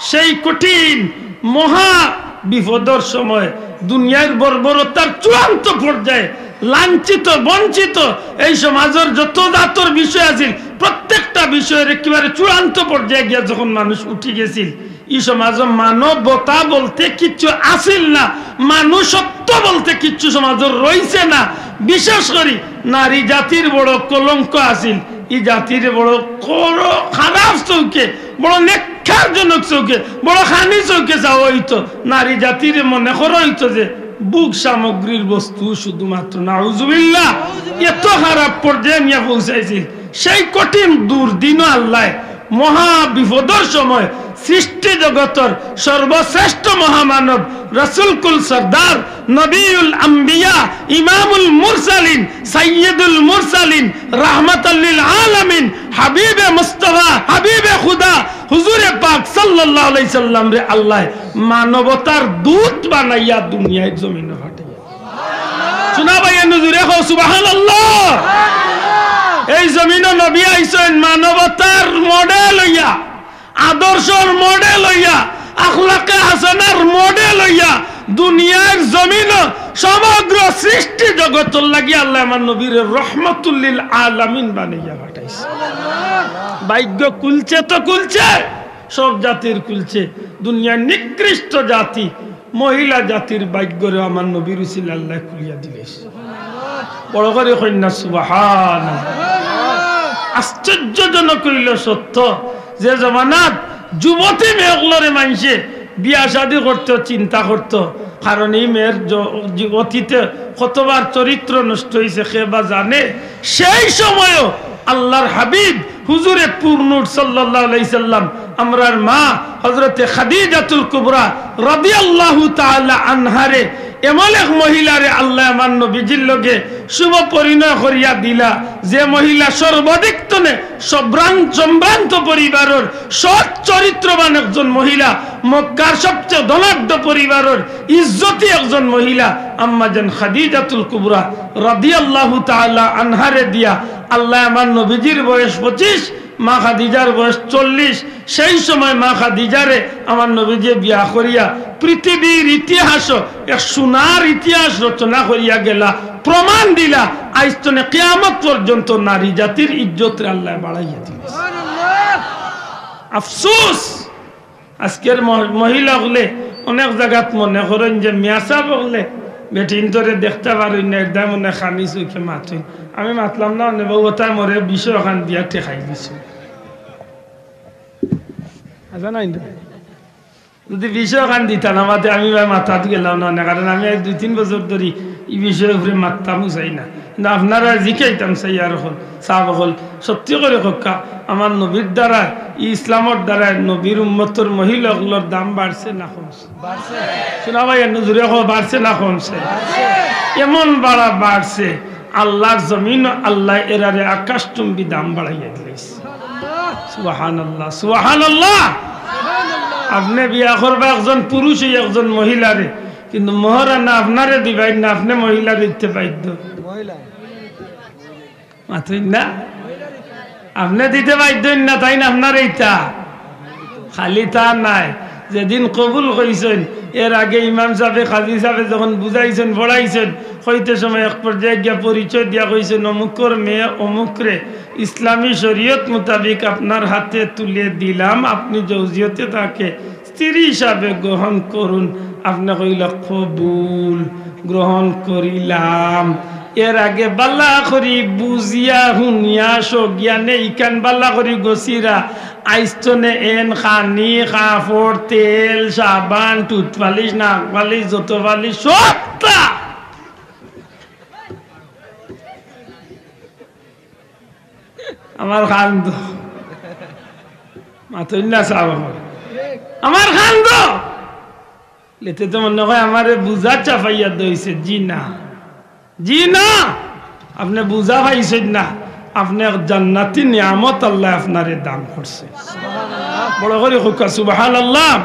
সেই কঠিন মহা বিপদর সময়, দুনিয়ার বর্বরতার চূড়ান্ত পর্যায়ে, লাঞ্ছিত, বঞ্চিত, এই সমাজর যত জাতর বিষয় আছিল, প্রত্যেকটা বিষয়ের একেবারে চূড়ান্ত পর্যায়ে গিয়া যখন মানুষ উঠি গেছিল, ই সমাজো মানবতা বলতে কিচ্ছু আছিল না, মানুষত্ব বলতে কিচ্ছু সমাজর রইছে না। বিশেষ করি নারী জাতির বড় কলঙ্ক আছিল। ই জাতির বড় কর-, খারাপ চউখে, বড় নেককারজনক চউখে, বড় খানি চউখে চাওয়া অইতো। নারী জাতিরে মনে করা অইতো যে ভোগ সামগ্রীর বস্তু শুধুমাত্র। নাউজুবিল্লাহ। এত খারাপ পর্যায়ে নিয়া পৌঁছাইছিল। সেই কঠিন দুর্দিনও আল্লায় মহা বিপদর সময় সৃষ্টি জগতর সর্বশ্রেষ্ঠ মহামানব, রসুলকুল সর্দার, নবিউল আম্বিয়া, ইমামুল মুরসালিন, সাইয়্যিদুল মুরসালিন, রাহমাতাল লিল আলামিন, হাবিবে মুস্তাফা, হাবিবে খুদা, হুজুরে পাক সাল্লাল্লাহু আলাইহি সাল্লামরে আল্লায় মানবতার দূত বানাইয়া দুনিয়ার জমিনো পাঠাইয়া। শুনা ভাই, এনু জুরে কও সুবহানাল্লাহ। এই জমিনো নবী আইছইন মানবতার মডেল অইয়া, আদর্শর মডেল অইয়া, আখলাকে হাসানার মডেল অইয়া, দুনিয়ার জমিনো সমগ্র সৃষ্টি জগতর লাগি আল্লায় আমার নবীরে রহমাতুল লিল আলামিন বানাইয়া পাঠাইছে। ভাগ্য খুলছে তো খুলছে, সব জাতির খুলছে। দুনিয়ার নিকৃষ্ট জাতি, মহিলা জাতির ভাগ্যরে আমার নবীর উসিলায় আল্লায় খুলিয়া দিলে। বড় করি কইন না সুবহান। আশ্চর্যজনক অইলো সত্য, যে জমানাত যুবতী মেয়ে অকলরে মানষে বিয়া শাদী করতো চিন্তা করতো, কারণ ই মেয়ের জ-, জি-, অতীতে কতবার চরিত্র নষ্ট অইছে, কে বা জানে। সেই সময়ও আল্লাহর হাবিব হুজুরে পুরনুর সাল্লাল্লাহু আলাইহি সাল্লাম, আমরার মা হযরতে খাদিজাতুল কুবরা রাদিয়াল্লাহু তাআলা আনহারে এমন এক মহিলারে আল্লায় আমার নবীজির লগে শুভ পরিণয় করিয়া দিলা, যে মহিলা সর্বাধিক তনে সভ্রান-, সম্ভ্রান্ত পরিবারর সৎ চরিত্রবান একজন মহিলা, মক্কার সবচেয়ে ধনাঢ্য পরিবারর ইজ্জতি একজন মহিলা, আম্মাজান খাদিজাতুল কুবরা রাদিয়াল্লাহু তাআলা আনহারে দিয়া আল্লায় আমার নবীজির বয়স পঁচিশ, মা খাদিজার বয়স চল্লিশ। সেই সময় মা খাদিজারে আমার নবীজিয়ে বিয়া করিয়া পৃথিবীর ইতিহাসো এক সোনার ইতিহাস রচনা করিয়া গেলা, প্রমাণ দিলা, আইজ তনে কিয়ামত পর্যন্ত নারী জাতির ইজ্জতরে আল্লায় বাড়াইয়া দিলা। আফসোস, আজকের মহ-, মহিলা অকলে অনেক জাগাত মনে করইন যে মিয়া সাব অকলে বেটিন্তরে দেখতা পারইন না, এরদায় মনে খানি চউখে মাতইন। আমি মাতলাম না, অনে বউ অতায় মোরে বিষয় অখান দিয়া ঠেকাই দিছে। আচ্ছা, নাই তো। যদি বিষয় অখান দিতা না মাতে, আমি ভাই মাতাত গেলাম না, না, কারণ আমি আইজ দুই তিন বছর ধরি ই বিষয়র উপরে মাততামও চাই না। কিন্তু আপনারারে জিকাইতাম চাই আর অকল, সাব অকল, সত্যি করি কউক্কা, আমার নবীর দ্বারা, ই ইসলামর দ্বারা নবীর উম্মতর মহিলা অকলর দাম বাড়ছে না কমছে? শুনা ভাই, এনু জুরে কও, বাড়ছে না কমছে? এমন বাড়া বাড়ছে, আল্লাহর জমিন, আল্লায় এরারে আকাশচুম্বী দাম বাড়াইয়া দিলাইছে। সুবহানাল্লাহ, সুবহানাল্লাহ। আপনে বিয়া করবা একজন পুরুষ অই একজন মহিলারে, কিন্তু মোহরানা আপনারে দিবাইন না, আপনে মহিলারে দিতে বাধ্য। মাতইন না? আপনে দিতে বাধ্য অইন না, তাইন আপনারে দিতা। খালি তা নায়, যেদিন কবুল কইছইন, এর আগে ইমাম সাবে, কাজী সাবে যখন বুঝাইছইন, পড়াইছইন, কইতে সময় এক পর্যায়ে গিয়া পরিচয় দিয়া কইছইন, "অমুকর মেয়ে অমুকরে ইসলামী শরীয়ত মোতাবিক আপনার হাতে তুলে দিলাম, আপনি জৌজিয়তে তাকে স্ত্রী হিসাবে গ্রহণ করুন।" আপনে কইলা, "কবুল, গ্রহণ করিলাম।" এর আগে বালা করি বুঝিয়া, হুনিয়া, সজ্ঞানে ইখান বালা করি গছিরা, আইজ তনে এন খানি, কাপড়, তেল, সাবান, টুথপালিশ, নাকপালিশ, যত পালিশ, সবতা। আমার খান্দ। মাতইন না সাব অকল। আমার খান্দ। লেতে তো মনে হয় আমারে বুঝা চাপাইয়া দইছে। জি না। জি না, আপনে বুঝা পাইছইন না, আপনে এক জান্নাতি নিয়ামত আল্লায় আপনারে দান করছে। বড় করি কউক্কা সুবহানাল্লাহ।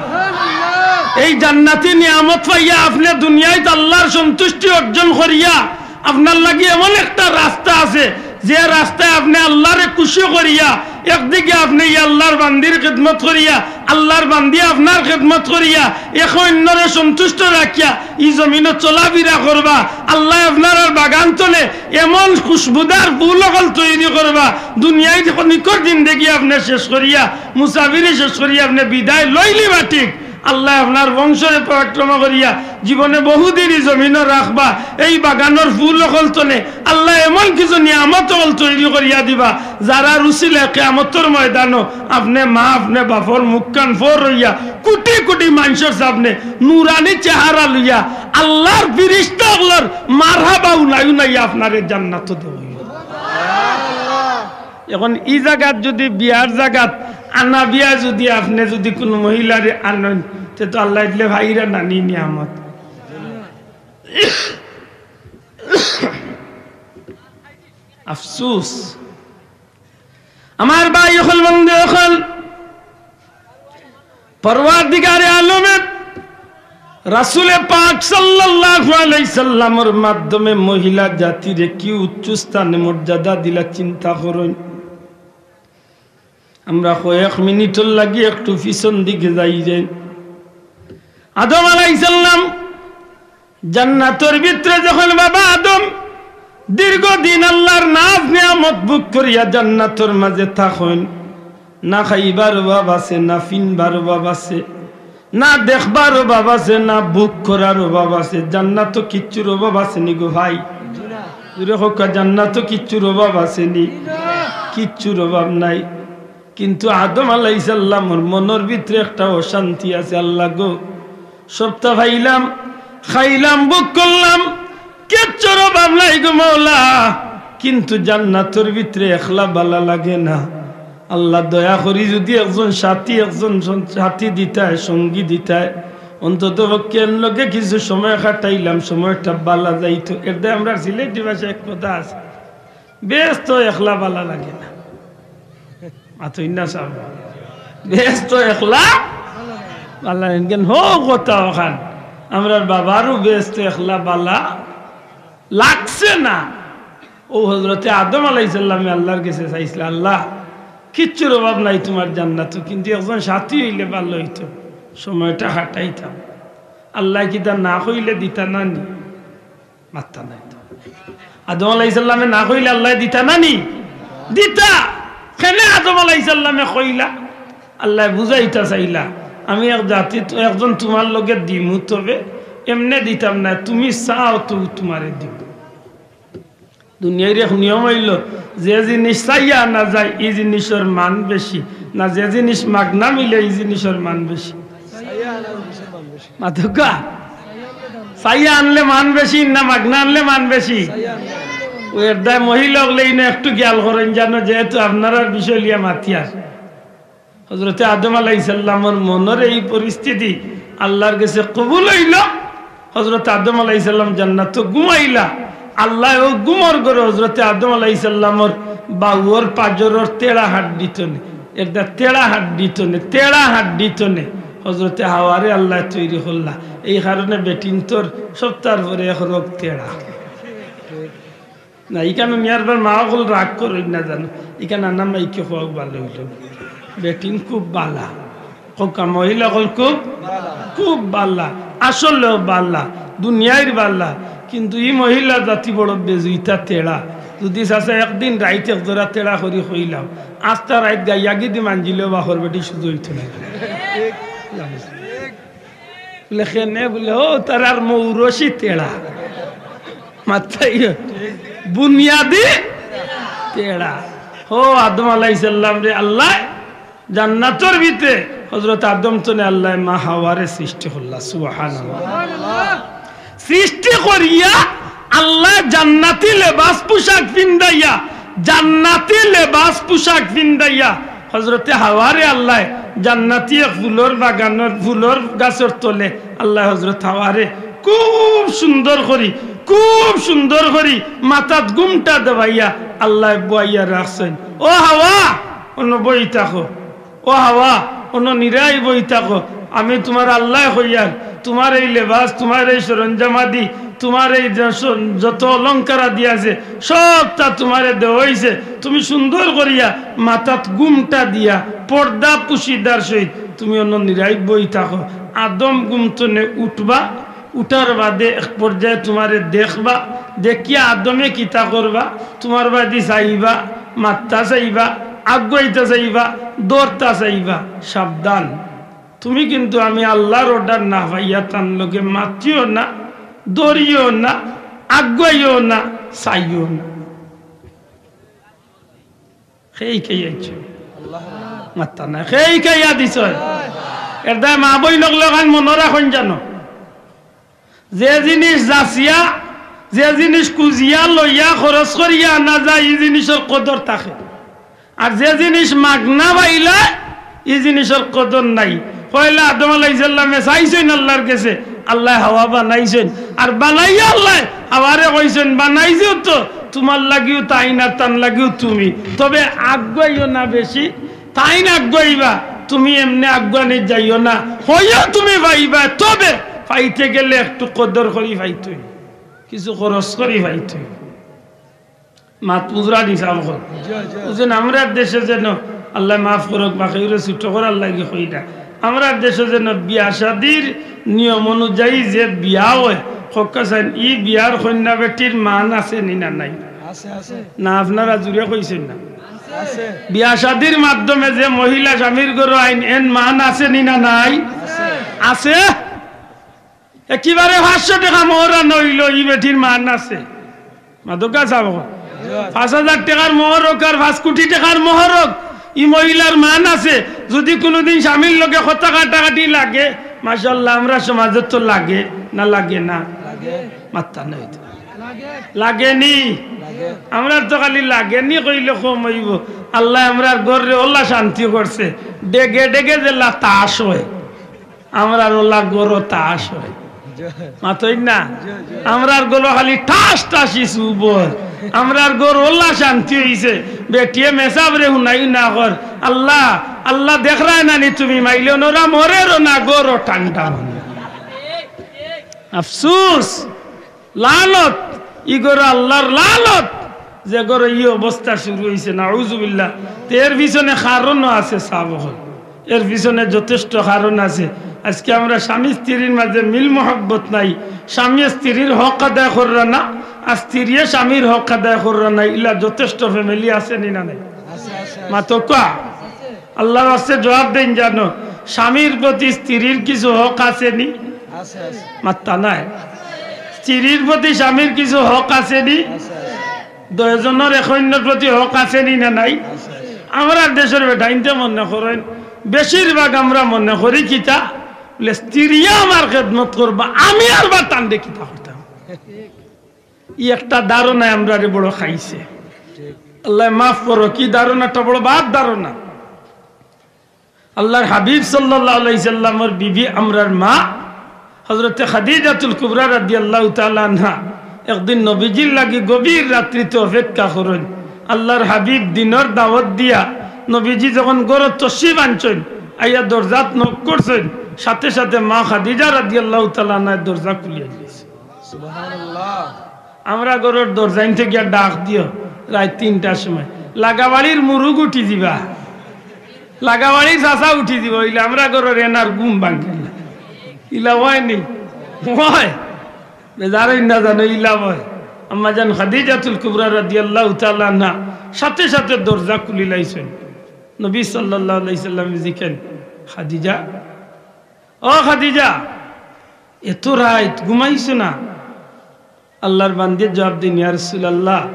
এই জান্নাতি নিয়ামত পাইয়া আপনে দুনিয়াত আল্লাহর সন্তুষ্টি অর্জন করিয়া আপনার লাগি এমন একটা রাস্তা আছে, যে রাস্তায় আপনে আল্লারে খুশি করিয়া, একদিকে আপনে ই আল্লার বান্দির খেদমত করিয়া, আল্লার বান্দি আপনার খেদমত করিয়া, একে অইন্যরে সন্তুষ্ট রাখিয়া ই জমিনো চলাফিরা করবা, আল্লায় আপনারার বাগান তলে এমন খুশবুদার ফুল অকল তৈরি করবা, দুনিয়ার নিকট জিন্দেগি আপনে শেষ করিয়া, মুসাফিরি শেষ করিয়া আপনে বিদায় লইলিবা ঠিক, আল্লায় আপনার বংশরে পরাক্রম করিয়া জীবনে বহুদিন ই জমিনো রাখবা। এই বাগানর ফুল অকল তলে আল্লায় এমন কিছু নিয়ামত অকল তৈরি করিয়া দিবা, যারার উসিলায় কিয়ামতর ময়দানো আপনে মা, আপনে বাপর মুখখান ফর অইয়া কুটি কুটি মানষর সামনে নুরানি চেহারা লইয়া আল্লার ফিরিস্তা অকলর মারহাবা উনাই উনাইয়া আপনারে জান্নাতো দেওয়া অইবো। এখন ই জাগাত যুদি বিয়ার জাগাত আনা বিয়া যুদি আপনে যুদি কুনু মহিলারে আনইন, তে তো আল্লায় দিলে ভাইরা নানি নিয়ামত। আফসুস। আমার ভাই অকল, বন্ধু অকল, পরওয়ারদিগারে আলমে রাসূলে পাক সাল্লাল্লাহু আলাইহি সাল্লামর মাধ্যমে মহিলা জাতিরে কি উচ্চ স্থানে মর্যাদা দিলা, চিন্তা করইন। আমরা কয়েক মিনিটর লাগি একটু পিছন দিকে যাই যে, আদম আলাইহিস সালাম জান্নাতর ভিতরে যখন বাবা আদম দীর্ঘদিন আল্লার নাজ নিয়ামত ভোগ করিয়া জান্নাতর মাঝে থাকইন, না খাইবার অভাব আছে, না ফিনবার অভাব আছে, না দেখবার অভাব আছে, না ভোগ করার অভাব আছে। জান্নাতো কিচ্ছুর অভাব আছে নি গো ভাই? জুরে কউক্কা, জান্নাতো কিচ্ছুর অভাব আছে নি? কিচ্ছুর অভাব নাই। কিন্তু আদম আলাইহিস সালামর মনর ভিতরে একটা অশান্তি আছে, আল্লাহ গো, সবতা পাইলাম, খাইলাম, ভোগ করলাম, কিচ্ছুর অভাব নাই গো মাওলা, কিন্তু জান্নাতর ভিতরে একলা বালা লাগে না। আল্লাহ দয়া করি যুদি একজন সাথী, একজন সন-, সাথী দিতায়, সঙ্গী দিতায়, অন্তত পক্ষে এর লগে কিছু সময় কাটাইলাম, সময়টা বালা যাইতো। এর দায় আমরা সিলেটি ভাষায় এক কথা আছে, বেহেস্তো একলা বালা লাগে না। মাতইন না সাব। বেহেস্তো একলা বালা লাগে না। কেন হো কথা অখান? আমরার বাবারও বেহেস্তো একলা বালা লাগছে না। অউ হজরতে আদম আলাইহিস সালামে আল্লার গেছে চাইছলা, "আল্লাহ, কিচ্ছুর অভাব নাই তুমার জান্নাতো, কিন্তু একজন সাথী অইলে ভালা অইতো, সময়টা কাটাইতাম।" আল্লায় কিতা না কইলে দিতা না নি? মাত্তা নাই তো। আদম আলাইহিস সালামে না কইলে আল্লায় দিতা না নি? দিতা। কেনে আদম আলাইহিস সালামে কইলা? আল্লায় বুঝাইতা চাইলা, "আমি এক জাতি, একজন তুমার লগে দিমু, তবে এমনে দিতাম না, তুমি চাও তো তুমারে দিমু।" দুনিয়ার এক নিয়ম অইলো, যে জিনিস চাইয়া আনা যায়, ই জিনিসর মান বেশি, না যে জিনিস মাগনা মিলে, ই জিনিসর মান বেশি। মাতউক্কা, চাইয়া আনলে মান বেশি না মাগনা আনলে মান বেশি? অউ এর দায় মহিলা অকলে ইনো একটু খিয়াল করইন জানো, যেহেতু আপনারার বিষয় লইয়া মাতিয়ার। হজরতে আদম আলাইহিস সালামর মনর এই পরিস্থিতি আল্লার গেছে কবুল অইলো। হজরতে আদম আলাইহিস সালাম জান্নাতো ঘুমাইলা। আল্লায় অউ ঘুমর ঘরে হজরতে আদম আলাইহিস সালামর বাউর পাজরর তেড়া হাড্ডি তনে, এর দায় তেড়া হাড্ডি তনে, তেড়া হাড্ডি তনে হজরতে হাওয়ারে আল্লায় তৈরি করলা। এই কারণে বেটিন্তর সবতার পরে এক রোগ তেড়া। না, ইখানো মিয়ার বার মা অকল রাগ করইন না জানো, ইখান আনা মাইকে কওয়া ভালা অইলো। বেটিন খুব বালা, কউক্কা মহিলা অকল খুব, খুব বালা, আসলেও বালা, দুনিয়ার বালা। কিন্তু ই মহিলা জাতি বড় বেজুইতা তেড়া। যুদি চাচা একদিন রাইত এক জোড়া তেড়া করি কইলাও, আস্তা রাইত গাইয়া গিদি মাঞ্জিলেও বাপর বেটি সুজা অইতো না। বুলে, "কেনে?" বুলে, "ও, তারার মৌরসি তেড়া।" মাত্তাই বুনিয়াদি তেড়া। ও আদম আলাইহিস সালামরে আল্লায় জান্নাতর ভিতরে হজরত আদম তনে আল্লায় মা হাওয়ারে সৃষ্টি করলা। সুবহানাল্লাহ। সৃষ্টি করিয়া আল্লায় জান্নাতি লেবাস পোশাক ফিন্দাইয়া, জান্নাতি লেবাস পোশাক ফিন্দাইয়া হজরতে হাওয়ারে আল্লায় জান্নাতি এক ফুলর বাগানর ফুলর গাছর তলে আল্লায় হজরত হাওয়ারে খুব সুন্দর করি, খুব সুন্দর করি মাথাত ঘুমটা দেওয়াইয়া আল্লায় বওয়াইয়া রাখছইন। "ও হাওয়া, অনো বই থাকো। ও হাওয়া, অনো নিরাই বই থাকো। আমি তুমার আল্লায় কইয়ার, তুমার এই লেবাস, তুমার এই সরঞ্জামাদি, তুমার এই যে স-, যত অলংকার আদি আছে, সবতা তুমারে দেওয়া অইছে। তুমি সুন্দর করিয়া মাথাত ঘুমটা দিয়া, পর্দা পুশিদার সহিত তুমি অনো নিরাই বই থাকো। আদম ঘুম তনে উঠবা, উঠার বাদে এক পর্যায়ে তুমারে দেখবা, দেখিয়া আদমে কিতা করবা, তুমার বায়দি চাইবা, মাততা চাইবা, আগুয়াইতা চাইবা, ধরতা চাইবা। সাবধান, তুমি কিন্তু আমি আল্লার order না পাইয়া তান লগে মাতিও না, ধরিও না, আগুয়াইও না, চাইও না। খেই খেই আইছো। মাততা না, খেই খেই আদিছ। এর দায় মা বইন অকলে অখান মনো রাখইন জানো। যে জিনিস যাচিয়া, যে জিনিস খুজিয়া লইয়া খরচ করিয়া আনা যায়, ই জিনিসর কদর থাকে। আর যে জিনিস মাগনা পাইলা, ই জিনিসর কদর নাই। পয়লা আদম আলাইহিস সালামে চাইছইন আল্লার গেছে, আল্লায় হাওয়া বানাইছইন। আর বানাইয়া আল্লায় হাওয়ারে কইছইন, "বানাইছো তো, তুমার লাগিও তাইন আর তান লাগিও তুমি। তবে আগুয়াইও না বেশি, তাইন আগুয়াইবা, তুমি এমনে আগুয়ানি যাইও না। হইও তুমি পাইবা, তবে পাইতে গেলে একটু কদর করি পাইতই, কিছু খরচ করি পাইতই।" মাত বুঝরা নি সাব অকল। বুঝছইন, আমরার দেশে যেন, আল্লায় মাফ করউক, বাকিরে ছুটো করার লাগি কই না। আমরার দেশে যেন বিয়া শাদির নিয়ম অনুযায়ী যে বিয়া অয়, কউক্কা চাইন, ই বিয়ার কইন্যা বেটির মান আছে নি না নাই? আছে, আছে। না, আপনারা জুরে কইছইন না। আছে। বিয়া শাদির মাধ্যমে যে মহিলা স্বামীর ঘরো আইন, এন মান আছে নি না নাই? আছে। আছে। একেবারে পাঁচশো টেকা মোহর আনা অইলো, ই বেটির মান আছে। মাতউক্কা সাব অকল। পাঁচ হাজার টেকার মোহর অউক আর পাঁচ কোটি টেকার মোহর অউক, ই মহিলার মান আছে। যুদি কুনুদিন স্বামীর লগে কথা কাটাকাটি লাগে, মাশাআল্লাহ, আমরার সমাজে তো লাগে, না লাগে না? লাগে। মাততা নাই তো। লাগে নি? লাগে। আমরার তো খালি লাগে নি কইলে কম অইবো। আল্লায় আমরার ঘররে অলা শান্তি করছে, ডেগে ডেগে যেলা তাস অয়। আমরার অলা ঘরো তাস অয়। মাতইন না? আমরার ঘরো খালি ঠাস ঠাসি চুব অয়। আমরার ঘরো অলা শান্তি অইছে। বেটিয়ে মেসাবরে হুনাই না কর, "আল্লাহ, আল্লাহ দেখরায় না নি তুমি, মাইলে নরা মরেরও না, ঘরো ঠান্ডা অয় না।" আফসুস। লানত, ই ঘরো আল্লার লানত, যে ঘরো ই অবস্থা শুরু অইছে, নাউজুবিল্লাহ। তে এর পিছনে কারণও আছে, সাব অকল। এর পিছনে যথেষ্ট কারণ আছে। আজকে আমরা স্বামী স্ত্রীর মাঝে মিল মহব্বত নাই, স্বামীয়ে স্ত্রীর হক আদায় কররা না, আর স্ত্রীয়ে স্বামীর হক আদায় কররা না, ইলা যথেষ্ট family আছে নি না নাই? মাতউক্কা। আল্লার ওয়াস্তে জুয়াব দেইন জানো, স্বামীর প্রতি স্ত্রীর কিছু হক আছে নি? আছে, আছে। মাততা নাই। স্ত্রীর প্রতি স্বামীর কিছু হক আছে নি? আছে, আছে। দুইজনর একইন্যর প্রতি হক আছে নি না নাই? আছে, আছে। আমরার দেশর বেটাইন্তে মনে করইন, বেশিরভাগ আমরা মনে করি কিতা, বুলে, "স্ত্রীয়ে আমার খেদমত করবা, আমি আরবার তানরে কিতা করতাম?" ই একটা ধারণায় আমরারে বড় খাইছে। আল্লায় মাফ করউক, ই ধারণাটা বড় বাদ ধারণা। আল্লার হাবিব সাল্লাল্লাহু আলাইহি সাল্লামর বিবি, আমরার মা হযরতে খাদিজাতুল কুবরা রাদিয়াল্লাহু তাআলা আনহা একদিন নবীজির লাগি গভীর রাত্রিতে অপেক্ষা করইন। আল্লার হাবিব দিনর দাওয়াত দিয়া নবীজি যখন ঘরো তশরিফ আনছইন, আইয়া দরজাত knock করছইন, সাথে সাথে মা খাদিজা রাদিয়াল্লাহু তাআলা আনহায় দরজা খুলিয়া দিছে। সুবহানাল্লাহ। আমরা ঘরর দরজাইন্তে গিয়া ডাক দিও রাইত তিনটার সময়, লাগাবাড়ির মুরুগ উঠি যিবা, লাগাবাড়ির চাচা উঠি যিবা, অইলে আমরা ঘরর এনার ঘুম ভাঙ্গিল না। ইলা অয় নি? অয়। বেজার অইন না জানো, ইলা অয়। আম্মাজান খাদিজাতুল কুবরা রাদিয়াল্লাহু তাআলা আনহা সাথে সাথে দরজা খুলিলাইছইন। নবী সাল্লাল্লাহু আলাইহি সাল্লামে জিকাইন, "খাদিজা, ও খাদিজা, এত রাইত ঘুমাইছো না?" আল্লার বান্দিয়ে জুয়াব দেইন, "ইয়া রাসুলাল্লাহ,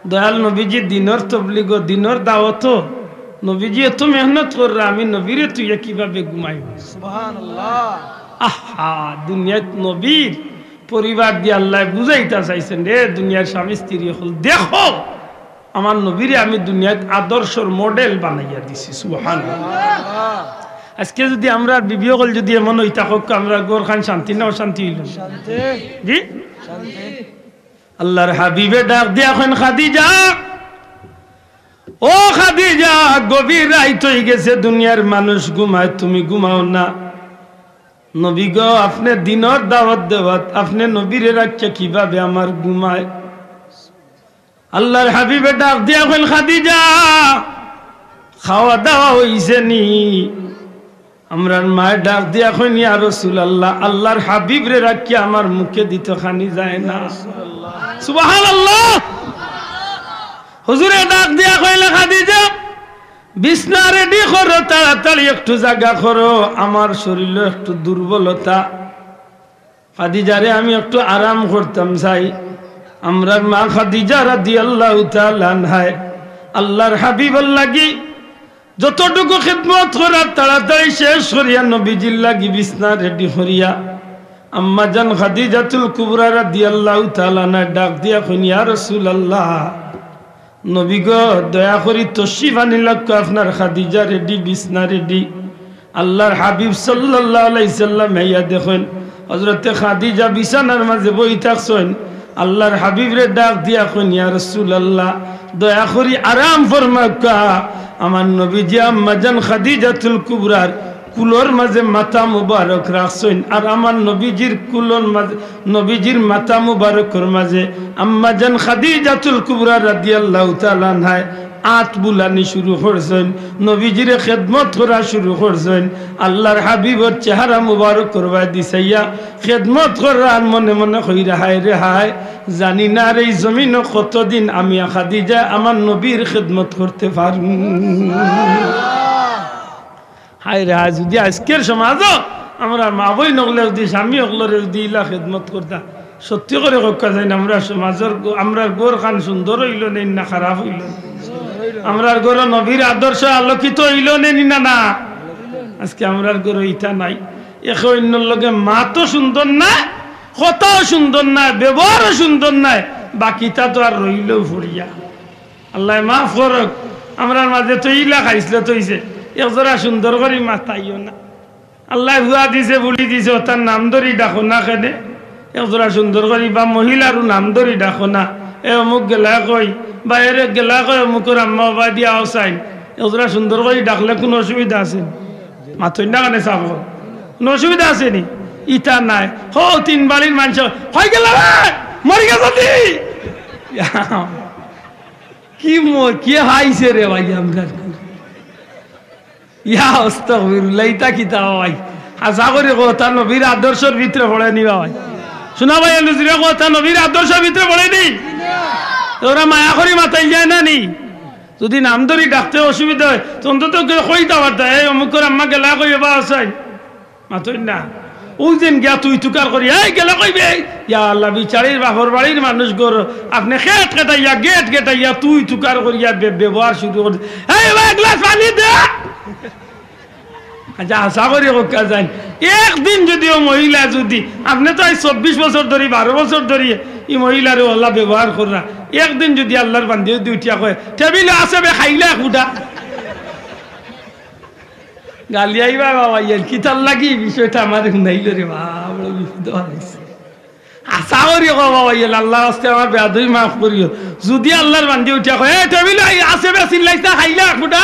দয়াল নবীজি দিনর তবলিগো, দিনর দাওয়াতো, নবীজি এত মেহনত কররা, আমি নবীরে থুইয়া কিভাবে ঘুমাইমু?" সুবহানাল্লাহ। আহা, দুনিয়াত নবীর পরিবার দিয়া আল্লায় বুঝাইতা চাইছইন, রে দুনিয়ার স্বামী স্ত্রী অকল, দেখো, আমার নবীরে আমি দুনিয়াত আদর্শর model বানাইয়া দিছি। সুবহানাল্লাহ। আজকে যুদি আমরার বিবি অকল যুদি এমন অইতা, কউক্কা আমরার ঘরখান শান্তি না অশান্তি অইলো? শান্তি। জি? শান্তি। আল্লার হাবিবে ডাক দিয়া কইন, "খাদিজা, ও খাদিজা, গভীর রাইত অইগেছে, দুনিয়ার মানুষ ঘুমায়, তুমি ঘুমাও না।" নবী গো, আপনে দিনর দাওয়াত দেওয়াত, আপনে নবীরে রাখিয়া কিভাবে আমার ঘুমায়?" আল্লাহর হাবিবে ডাক দিয়া কইন, "খাদিজা, খাওয়া দাওয়া অইছে নি?" আমরার মায় ডাক দিয়া কইন, "ইয়া রাসূলুল্লাহ, আল্লাহর হাবিবরে রাখিয়া আমার মুখে দি তো খানি যায় না।" সুবহানাল্লাহ। হুজুরে ডাক দিয়া কইলে, "খাদিজা, বিছনা রেডি করো, তাড়াতাড়ি একটু জাগা করো, আমার শরীরও একটু দুর্বলতা। খাদিজারে আমি একটু আরাম করতাম চাই।" আমরার মা খাদিজা রাদিয়াল্লাহু তাআলা আনহায় আল্লাহর হাবিবর লাগি যতটুকু খেদমত করার তাড়াতাড়ি শেষ করিয়া নবীজির লাগি বিছনা রেডি করিয়া আম্মাজান খাদিজাতুল কুবরা রাদিয়াল্লাহু তাআলা আনহায় ডাক দিয়া কইন, "ইয়া রাসূলুল্লাহ, নবী গো, দয়া করি তশরিফ আনিলাউক্কা, আপনার খাদিজা রেডি, বিছনা রেডি।" আল্লাহর হাবিব সাল্লাল্লাহু আলাইহি সাল্লাম আইয়া দেখইন হযরতে খাদিজা বিছানার মাঝে বই থাকছইন। আল্লাহর হাবিবরে ডাক দিয়া কইন, "ইয়া রাসূলুল্লাহ, দয়া করি আরাম ফরমাউক্কা।" আমার নবীজি আম্মাজান খাদিজাতুল কুবরার কুলর মাঝে মাথা মুবারক রাখছইন, আর আমার নবীজির কুলর মাঝে, নবীজির মাথা মুবারকর মাঝে আম্মাজান খাদিজাতুল কুবরা রাদিয়াল্লাহু তাআলা আনহায় আত বুলানি শুরু করছইন, নবীজিরে খেদমত করা শুরু করছইন। আল্লাহর হাবিবর চেহারা মুবারকর বায়দি চাইয়া খেদমত করার, মনে মনে কইরা, "হায় রে হায়, জানি না আর এই জমিনো কতদিন আমি খাদিজা আমার নবীর খেদমত করতে পারমু।" হায় রে হায়, যুদি আইজকের সমাজো আমরার মা বইন অকলে যুদি স্বামী অকলরে যুদি ইলা খেদমত করতা, সত্যি করি কউক্কা চাইন, আমরার সমাজর গ-, আমরার ঘরখান সুন্দর অইলো নে না খারাপ অইলো নে? আমরার ঘরো নবীর আদর্শ আলোকিত অইলো নে নি না, না? আইজকে আমরার ঘরো ইতা নাই। একে অইন্যর লগে মাতও সুন্দর নায়, কথাও সুন্দর নায়, ব্যবহারও সুন্দর নায়, বাকিতা তো আর রইলো পড়িয়া। আল্লায় মাফ করউক, আমরার মাঝে তো ইলা খাইছলত অইছে, একজরা সুন্দর করি মাতাইও না। আল্লায় ফুয়া দিছে, ফুড়ি দিছে, অতার নাম ধরি ডাকো না কেনে? একজরা সুন্দর করি বা মহিলারও নাম ধরি ডাকো না। এ অমুক গেলায় কই, বা এরে গেলায় কই, অমুকর আম্মা ওবায়দি আও চাইন। একজরা সুন্দর করি ডাকলে কুনু অসুবিধা আছে নি? মাতইন না কেনে চাবো? কুনু অসুবিধা আছে নি? ইতা নাই। হো, তিন বাড়ির মানষে, "কই গেলা রে? মরি গেছে নি?" কি ম-, কি হাইছে রে ভাই আমরার? ইয়া আস্তাগফিরুল্লাহ, ইতা কিতা ভাই? হাছা করি কও, অতা নবীর আদর্শর ভিতরে পড়ে নি বা ভাই? শুনা ভাই, এ নজিরে কও, অতা নবীর আদর্শর ভিতরে পড়ে নি? অরা মায়া করি মাতাইল যায় না নি? যুদি নাম ধরি ডাকতে অসুবিধা অয়, তে অন্তত কেউ কইতা পারতা, "এই অমুকর আম্মা গেলায় কই বা আছইন।" মাতইন না। অউ যেন গিয়া তুই তুকার করি, "এই গেলায় কই বে?" ইয়া আল্লাহ, বিচারির বাপর বাড়ির মানুষ ঘর, আপনে খেট খেটাইয়া, গেট গেটাইয়া, তুই তুকার করিয়া বে-, ব্যবহার শুরু করি, "এই বা এক গ্লাস পানি দে।" আচ্ছা, হাছা করি কউক্কা চাইন, একদিন যুদি অউ মহিলা যুদি, আপনে তো আইজ চব্বিশ বছর ধরি, বারো বছর ধরি ই মহিলারে অলা ব্যবহার কররা, একদিন যুদি আল্লাহর বান্দি যুদি উঠিয়া কয়, "টেবিলো আছে বে, খাইলা এক ফুটা।" গালি আইবা বাবা, ইয়ার কিতার লাগি বিষয়টা আমারে হুনাইলো রে বাবা, বড় বিপদো ফালাইছে। হাছা করি কও বাবা, ইয়ার আল্লাহর ওয়াস্তে আমার বেয়াদবি মাফ করিও। যুদি আল্লাহর বান্দি উঠিয়া কয়, "এ টেবিলো আই-, আছে বে, চিল্লাইছ না, খাইলা এক ফুটা?"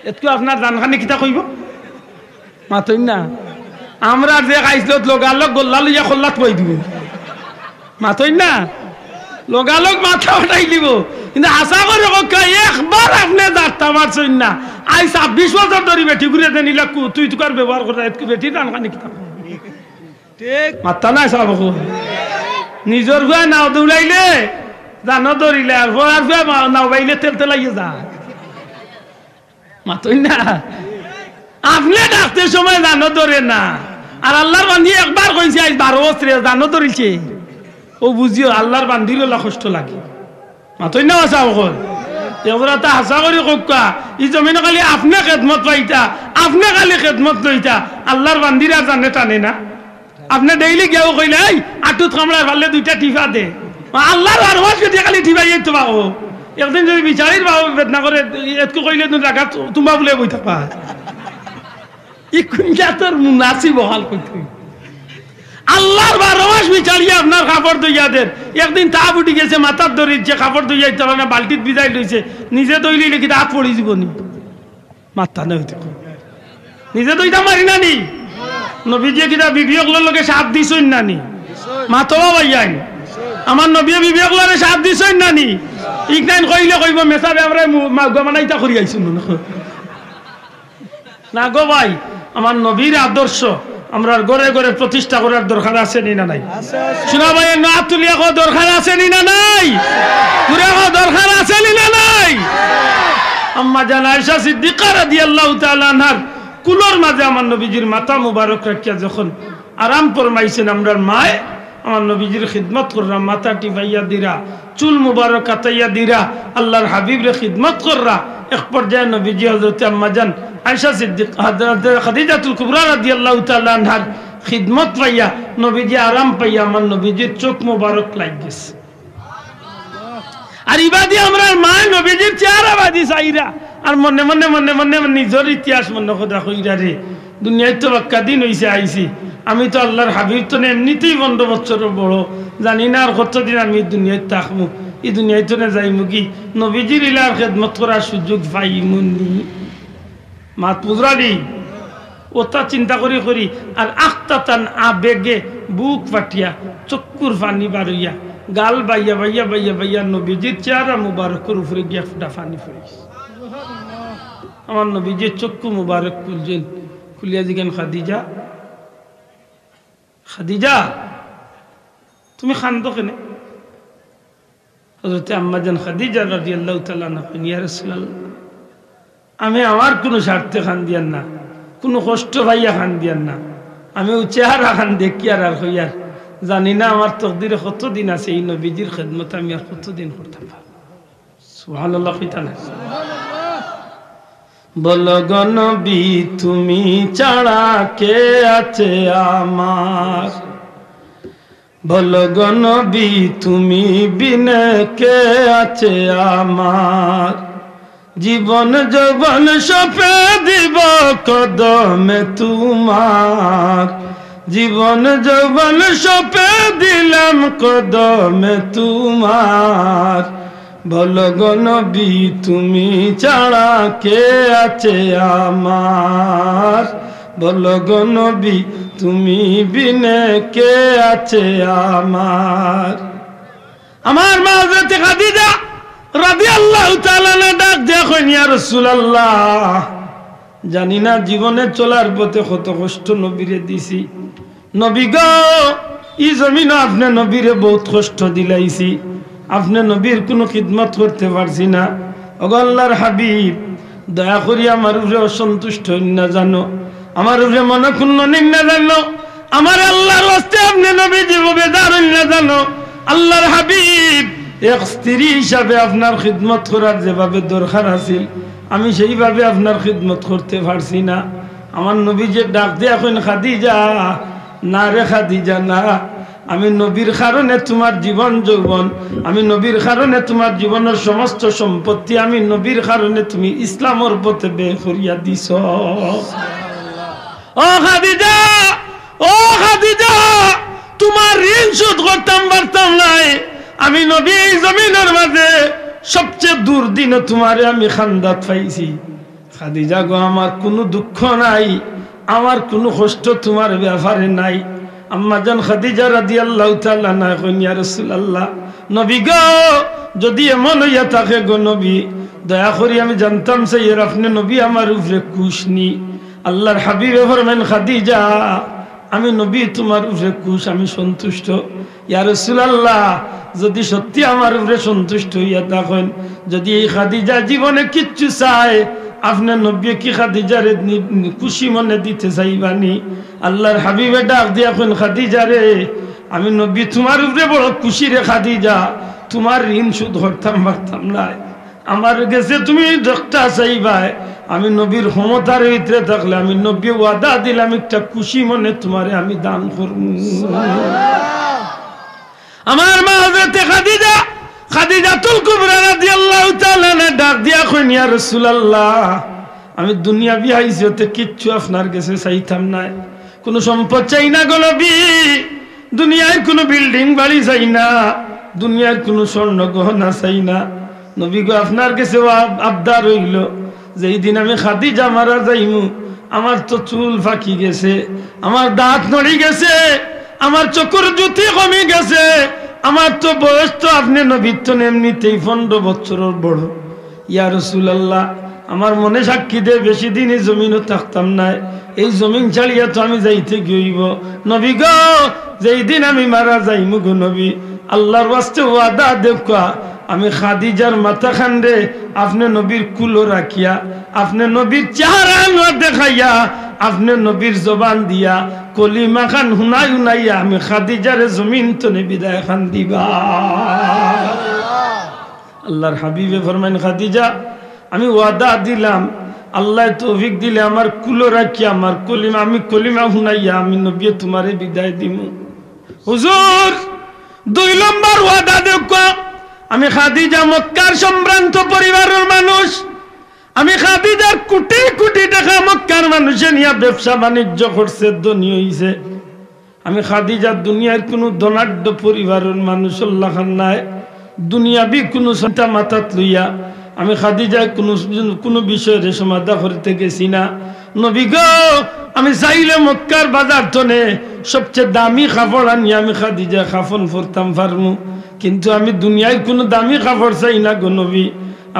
এতকু আপনার জানখানে কিতা কইবো? মাতইন না। আমরার যে খাইছলত লগালগ গল্লা লইয়া খল্লাত বই দিবো। মাতইন না। লগালগ মাথা উঠাই দিবো। কিন্তু হাছা করি কউক্কা, একবার আপনে জারতা মারছইন না। আইজ ছাব্বিশ বছর ধরি বেটিগুরে দেন ইলা কু-, তুই তুকার ব্যবহার কররা, এতকু বেটির জানখানে কিতা? ঠিক। মাততা নায় চাবো কও। নিজর ফুয়ায় নাও দৌড়াইলে, জানো দৌড়িলে, আর ফুয়ার ফুয়ায় মা-, নাও বাইলে তেল তেলাইয়া যায়। মাতইন না। আপনে ডাকতে সময় জানো ধরে না। আর আল্লাহর বান্দি একবার কইছে, আইজ বারো বছরে জানো ধরিছে। অউ বুঝিও, আল্লাহর বান্দির অলা কষ্ট লাগে। মাতইন না, হাছা কও। একজরা তা হাছা করি কউক্কা, ই জমিনো খালি আপনে খেদমত পাইতা, আপনে খালি খেদমত লইতা, আল্লাহর বান্দির আর জানে টানে না। আপনে ডেইলি গিয়াও কইলে, "এই, আটুত কামড়ায় পারলে দুইটা টিফা দে।" আল্লাহর বারো মাস যুদি খালি টিফাই যাইতো পারো। একদিন যুদি বিচারির বাবা বেদনা করে, এতকু কইলে তুমি জাগা তু-, তুমরা বুলে বই থাকবা। ই কুন জাতর মুনাসিব অকল কইতে? আল্লাহর বারো মাস বিচারিয়ে আপনার কাপড় ধইয়া দের। একদিন তাপ উঠি গেছে, মাথাত ধরিছে, কাপড় ধইয়া দিতে পারে না, বালতিত ভিজাই লইছে, নিজে ধইলে কিতা আত পড়ি যিবো নি? মাততা নায় অইতে। নিজে ধইতাম পারি না নি? নবীজিয়ে কিতা বিবি অকলর লগে সাথ দিছইন না নি? মাতো বা ভাইয়াইন। আমার নবীয়ে বিবি অকলরে সাথ দিছইন না নি? ইকনাইন কইলে কইবো, "মেসাবে আমরা মু-, মাগুয়া মানাইতা করি আইছুন মনে কর।" না গো ভাই, আমার নবীর আদর্শ আমরার ঘরে ঘরে প্রতিষ্ঠা করার দরকার আছে নি না নাই? শোনা ভাই, না তুলিয়া কো, দরকার আছে নি না নাই? পুরা কো, দরকার আছে নি না নাই? আম্মা জান আয়েশা সিদ্দিকা রাদিয়াল্লাহু তাআলা আনহার কুলর মাঝে আমার নবীজির মাথা মুবারক রাখিয়া যখন আরাম ফরমাইছইন, আমরার মায় আমার নবীজির খিদমত কররা, মাথা টিপাইয়া দিরা, চুল মুবারক আতাইয়া দিরা, আল্লাহর হাবিবরে খিদমত কররা। এক পর্যায়ে নবীজি হযরতে আম্মা জান আয়েশা সিদ্দিক, হযরতে খাদিজাতুল কুবরা রাদিয়াল্লাহু তাআলা আনহার খিদমত পাইয়া, নবীজি আরাম পাইয়া আমার নবীজির চোখ মুবারক লাগি গেছে। আর ইবাদি আমরার মায় নবীজির চেহারা বাদি চাইরা, আর মনে মনে, মনে মনে নিজর ইতিহাস মনে কথা কইরা রে, দুনিয়াত তো বাক্কা দিন অইছে আইছি, আমি তো আল্লাহর হাবিব তনে এমনিতেই পনরো বছরর বড়, জানি না আর কতদিন আমি দুনিয়াত থাকমু, ই দুনিয়াত তনে যাইমুগি, নবীজির ইলার খেদমত করার সুযোগ পাইমুনি। মাত বুঝরানি? ওটা চিন্তা করি করি আর আখতাতান আবেগে বুক ফাটিয়া, চক্ষুর পানি বারইয়া, গাল বাইয়া বাইয়া বাইয়া বাইয়া নবীজির চেহারা মুবারকর উপরে গিয়া ফুটা পানি পড়িছে। আমার নবীজির চক্ষু মুবারক খুলছইন, খুলিয়া জিগাইন, "খাদিজা, খাদিজা, তুমি কান্দো কেনে?" হযরতে আম্মা জান খাদিজা রাদিয়াল্লাহু তাআলা আনহা কইন, "ইয়া রাসূলুল্লাহ, আমি আমার কুনু স্বার্থে কান্দিয়ার না, কুনু কষ্ট পাইয়া কান্দিয়ার না, আমি অউ চেহারা খান দেখিয়ার আর কইয়ার, জানি না আমার তকদিরে কতদিন আছে ই নবীজির খেদমত আমি আর কতদিন করতাম পারমু।" সুবহানাল্লাহ কইতা না? বলো গো নবী, তুমি ছাড়া কে আছে আমার? বলো গো নবী, তুমি বিনে কে আছে আমার? জীবন যৌবন সপে দিব কদমে তোমার, জীবন যৌবন সপে দিলাম কদমে তোমার। বলো গো নবী, তুমি ছাড়া কে আছে আমার? বলো গো নবী, তুমি বিনে কে আছে আমার? আমার মা হযরতে খাদিজা রাদিয়াল্লাহু তাআলা আনহা ডাক দিয়া কইন, "ইয়া রাসূলুল্লাহ, জানি না জীবনে চলার পথে কত কষ্ট নবীরে দিছি। নবী গো, ই জমিনো আপনে নবীরে বউত কষ্ট দিলাইছি, আপনে নবীর কুনু খিদমত করতে পারছি না। ওগো আল্লাহর হাবিব, দয়া করি আমার উপরে অসন্তুষ্ট অইন না জানো, আমার উপরে মনক্ষুণ্ণ নিন না জানো, আমার আল্লাহর ওয়াস্তে আপনে নবীজি বেজার অইন না জানো। আল্লাহর হাবিব, এক স্ত্রী হিসাবে আপনার খিদমত করার যেভাবে দরকার আছিল, আমি সেইভাবে আপনার খিদমত করতে পারছি না।" আমার নবীজিয়ে ডাক দিয়া কইন, "খাদিজা, না রে খাদিজা, না। আমি নবীর কারণে তোমার জীবন যৌবন, আমি নবীর কারণে তোমার জীবনর সমস্ত সম্পত্তি, আমি নবীর কারণে তুমি ইসলামর পথে ব্যয় করিয়া দিছো। ও খাদিজা, ও খাদিজা, তোমার ঋণ শোধ করতাম পারতাম নায়। আমি নবী এই জমিনর মাঝে সবচেয়ে দুর্দিনো তোমারে আমি কান্দাত পাইছি। খাদিজা গো, আমার কুনু দুঃখ নাই, আমার কুনু কষ্ট তোমার ব্যাপারে নাই।" আম্মা জান খাদিজা রাদিয়াল্লাহু তাআলা আনহা কইন, "ইয়া রাসূলুল্লাহ, নবী গো, যদি এমন অইয়া থাকে গো নবী, দয়া করি আমি জানতাম চাইয়ার আপনে নবী আমার উপরে খুশ নি।" আল্লাহর হাবিবে ফরমাইন, "খাদিজা, আমি নবী তোমার উপরে খুশ, আমি সন্তুষ্ট।" ইয়া রাসূলুল্লাহ, যদি সত্যি আমার উপরে সন্তুষ্ট অইয়া থাকইন, যদি এই খাদিজা জীবনে কিচ্ছু চায়, আপনে নবীয়ে কি খাদিজারে নি-, খুশি মনে দিতে চাইবা নি? আল্লাহর হাবিবে ডাক দিয়া কইন, "খাদিজা রে, আমি নবী তোমার উপরে বড় খুশি রে খাদিজা, তোমার ঋণ শোধ করতাম পারতাম নায়। আমার গেছে তুমি যেকটা চাইবায়, আমি নবীর ক্ষমতার ভিতরে থাকলে আমি নবী ওয়াদা দিলাম একটা খুশি মনে তোমারে আমি দান করমু।" আমার মা হযরতে খাদিজা, খাদিজাতুল কুবরা রাদিয়াল্লাহু তাআলা আনহা ডাক দিয়া কইন, "ইয়া রাসূলুল্লাহ, আমি দুনিয়াবি হাইসিয়তে কিচ্ছু আপনার গেছে চাইতাম নায়, কুনু সম্পদ চাই না গো নবী, দুনিয়ার কুনু বিল্ডিং বাড়ি চাই না, দুনিয়ার কুনু স্বর্ণ গহনা চাই না। নবী গো, আপনার গেছে আব-, আবদার অইলো, যেই দিন আমি খাদিজা মারা যাইমু, আমার তো চুল পাকি গেছে, আমার দাঁত নড়ি গেছে, আমার চকুর জ্যোতি কমি গেছে, আমার তো বয়স তো আপনে নবীর থনে এমনিতেই পনরো বছরর বড়। ইয়া রাসূলুল্লাহ, আমার মনে সাক্ষী দেয় বেশি দিন ই জমিনো থাকতাম নায়, এই জমিন ছাড়িয়া তো আমি যাইতে গিয়া অইবো। নবী গো, যেই দিন আমি মারা যাইমু গো নবী, আল্লার ওয়াস্তে ওয়াদা দেউক্কা, আমি খাদিজার মাথাখানরে আপনে নবীর কুলো রাখিয়া, আপনে নবীর চেহারা আনোয়ার দেখাইয়া, আপনে নবীর জবান দিয়া কলিমাখান হুনাই হুনাইয়া আমি খাদিজারে জমিন থনে বিদায়খান দিবা। আল্লার হাবিবে ফরমাইন, খাদিজা, আমি ওয়াদা দিলাম, আল্লায় তৌফিক দিলে আমার কুলো রাখিয়া আমার কলিমা, আমি কলিমা হুনাইয়া আমি নবীয়ে তুমারে বিদায় দিমু। হুজুর, দুই নম্বর ওয়াদা দেউক্কা, আমি খাদিজা মক্কার সম্ভ্রান্ত পরিবারর মানুষ, আমি খাদিজার কুটি কুটি টেকা মক্কার মানুষে নিয়া ব্যবসা বাণিজ্য করছে, ধনী অইছে। আমি খাদিজা দুনিয়ার কুনু ধনাঢ্য পরিবারর মানুষর লাখান নায়, দুনিয়াবি কুনু চিন্তা মাথাত লইয়া আমি খাদিজায় কুনু, কুনু বিষয়রে সমাধা করিতে গেছি না। নবী গো, আমি চাইলে মক্কার বাজার থনে সবচে দামি কাপড় আনিয়া আমি খাদিজায় কাফন পরতাম পারমু, কিন্তু আমি দুনিয়ার কুনু দামি কাপড় চাই না গো নবী।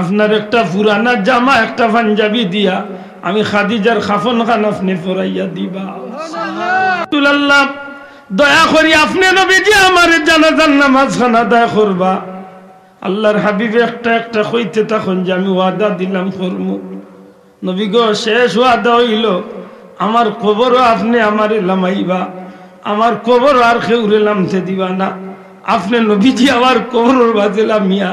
আপনার একটা পুরানা জামা, একটা পাঞ্জাবি দিয়া আমি খাদিজার কাফনখান আপনে পরাইয়া দিবা। রাসূলুল্লাহ, দয়া করি আপনে নবীজি আমারে জানাজার নামাজখান আদায় করবা। আল্লার হাবিবে একটা একটা কইতে থাকইন যে আমি ওয়াদা দিলাম করমু। নবী গো, শেষ ওয়াদা অইলো, আমার কবরো আপনে আমারে লামাইবা, আমার কবরো আর কেউরে লামতে দিবা না। আপনে নবীজি আমার কবরর মাঝে লামিয়া,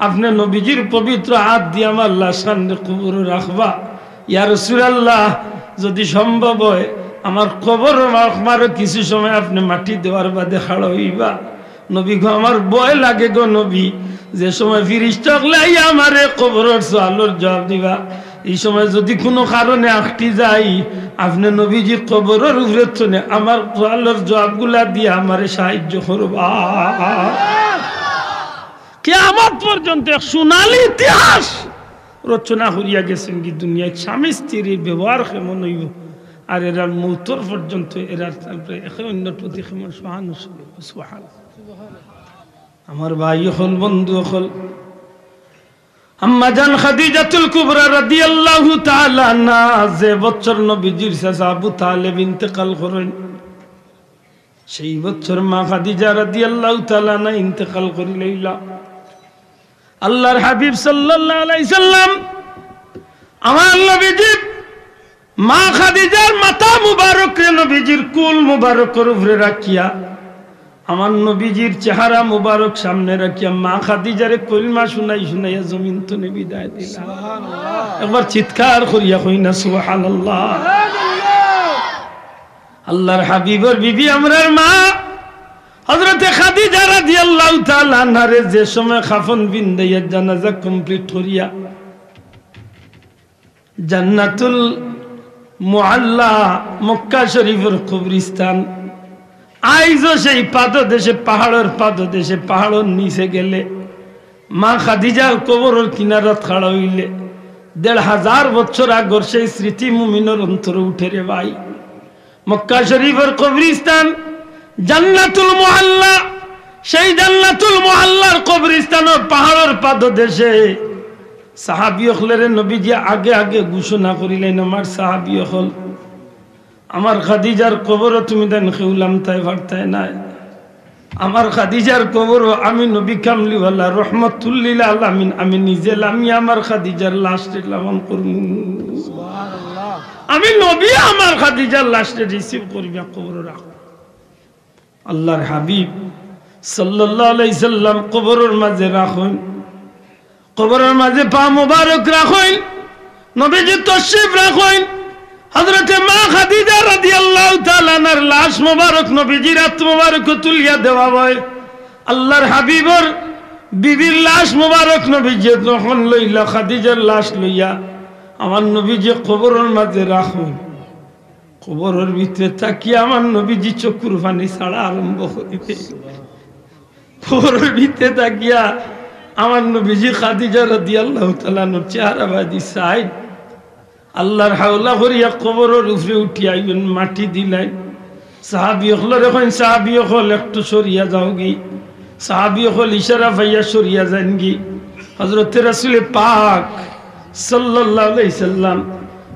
আপনে নবীজির পবিত্র আত দিয়া আমার লাশখানরে কবরো রাখবা। ইয়া রাসূলুল্লাহ, যদি সম্ভব অয়, আমার কবরো আমারে কিছু সময় আপনে মাটি দেওয়ার বাদে খাড়া অইবা। নবী গো, আমার ভয় লাগে গো নবী, যে সময় ফিরিস্তা অকলে আইয়া আমারে কবরর সওয়ালর জুয়াব দিবা, ই সময় যদি কুনু কারণে আটকি যাই, আপনে নবীজি কবরর উপরে থনে আমার সওয়ালর জুয়াবগুলা দিয়া আমারে সাহায্য করবা। কিয়ামত পর্যন্ত এক সোনালী ইতিহাস রচনা করিয়া গেছইন গি দুনিয়াত। স্বামী স্ত্রীর ব্যবহার কেমন অইবো, আর এরার মউতর পর্যন্ত এরার তারপরে একে অন্যর প্রতি কেমন সহানুভূতি। সুবহান। আমার ভাই অকল, বন্ধু অকল, আম্মাজান খাদিজাতুল কুবরা রাদিয়াল্লাহু তাআলা আনহা যে বছর নবীজির চাচা আবু তালেব ইন্তেকাল করইন, সেই বছর মা খাদিজা রাদিয়াল্লাহু তাআলা আনহা ইন্তেকাল করিলাইলা। আল্লার হাবিব সাল্লাল্লাহু আলাইহি সাল্লাম আমার নবীজির মা খাদিজার মাথা মুবারকরে নবীজির কুল মুবারকর উপরে রাখিয়া, আমার নবীজির চেহারা মুবারক সামনে রাখিয়া মা খাদিজারে কলমা শুনাই শুনাইয়া জমিন তনে বিদায় দিলা। একবার চিৎকার করিয়া কই না সুবহানাল্লাহ। আল্লার হাবিবর বিবি আমরার মা হযরতে খাদিজা রাদিয়াল্লাহু তাআলা আনহারে যে সময় কাফন বিন্দাইয়া জানাজা complete করিয়া জান্নাতুল মুআল্লা মক্কা শরীফর কবরস্থান, আইজও সেই পাদদেশে, পাহাড়র পাদদেশে, পাহাড়র নিচে গেলে মা খাদিজার কবরর কিনারাত খাড়া অইলে দেড় হাজার বছর আগর সেই স্মৃতি মুমিনর অন্তরে উঠে রে ভাই। মক্কা শরীফর কবরস্থান জান্নাতুল মুআল্লা, সেই জান্নাতুল মুআল্লার কবরস্থানর পাহাড়র পাদদেশে সাহাবী অকলরে নবীজি আগে আগে ঘোষণা করিলেন, আমার সাহাবী অকল, আমার খাদিজার কবরো তুমি তাইন কেউ লামতায় পারতায় নায়। আমার খাদিজার কবরো আমি নবী কামলিওয়ালা রহমতুল্লিল আলামিন, আমি নিজে লামিয়া আমার খাদিজার লাশরে লালন করমু। আমি নবী আমার খাদিজার লাশরে receive করিয়া কবরো রাখমু। আল্লার হাবিব সাল্লাল্লাহু আলাইহি সাল্লাম কবরর মাঝে রাখইন, কবরর মাঝে পা মুবারক রাখইন, নবীজি তশরিফ রাখইন। হযরতে মা খাদিজা রাদিয়াল্লাহু তাআলা আনহার লাশ মুবারক নবীজির আত মুবারকো তুলিয়া দেওয়া অয়। আল্লার হাবিবর বিবির লাশ মুবারক নবীজি তখন লইলা, খাদিজার লাশ লইয়া আমার নবীজি কবরর মাঝে রাখইন। কবরর ভিতরে থাকিয়া আমার নবীজি চকুর পানি ছাড়া আরম্ভ করিতে। কবরর ভিতরে থাকিয়া আমার নবীজি খাদিজা রাদিয়াল্লাহু তাআলা আনহার চেহারা বাদি চাইন। আল্লাহর হাওলা করিয়া কবরর উপরে উঠিয়া আইবেন, মাটি দিলাইন। সাহাবী অকলরে কইন, "সাহাবী অকল, একটু সরিয়া যাওগি।" সাহাবী অকল ইশারা পাইয়া সরিয়া যাইনগি। হযরতে রাসূলে পাক সাল্লাল্লাহু আলাইহি সাল্লাম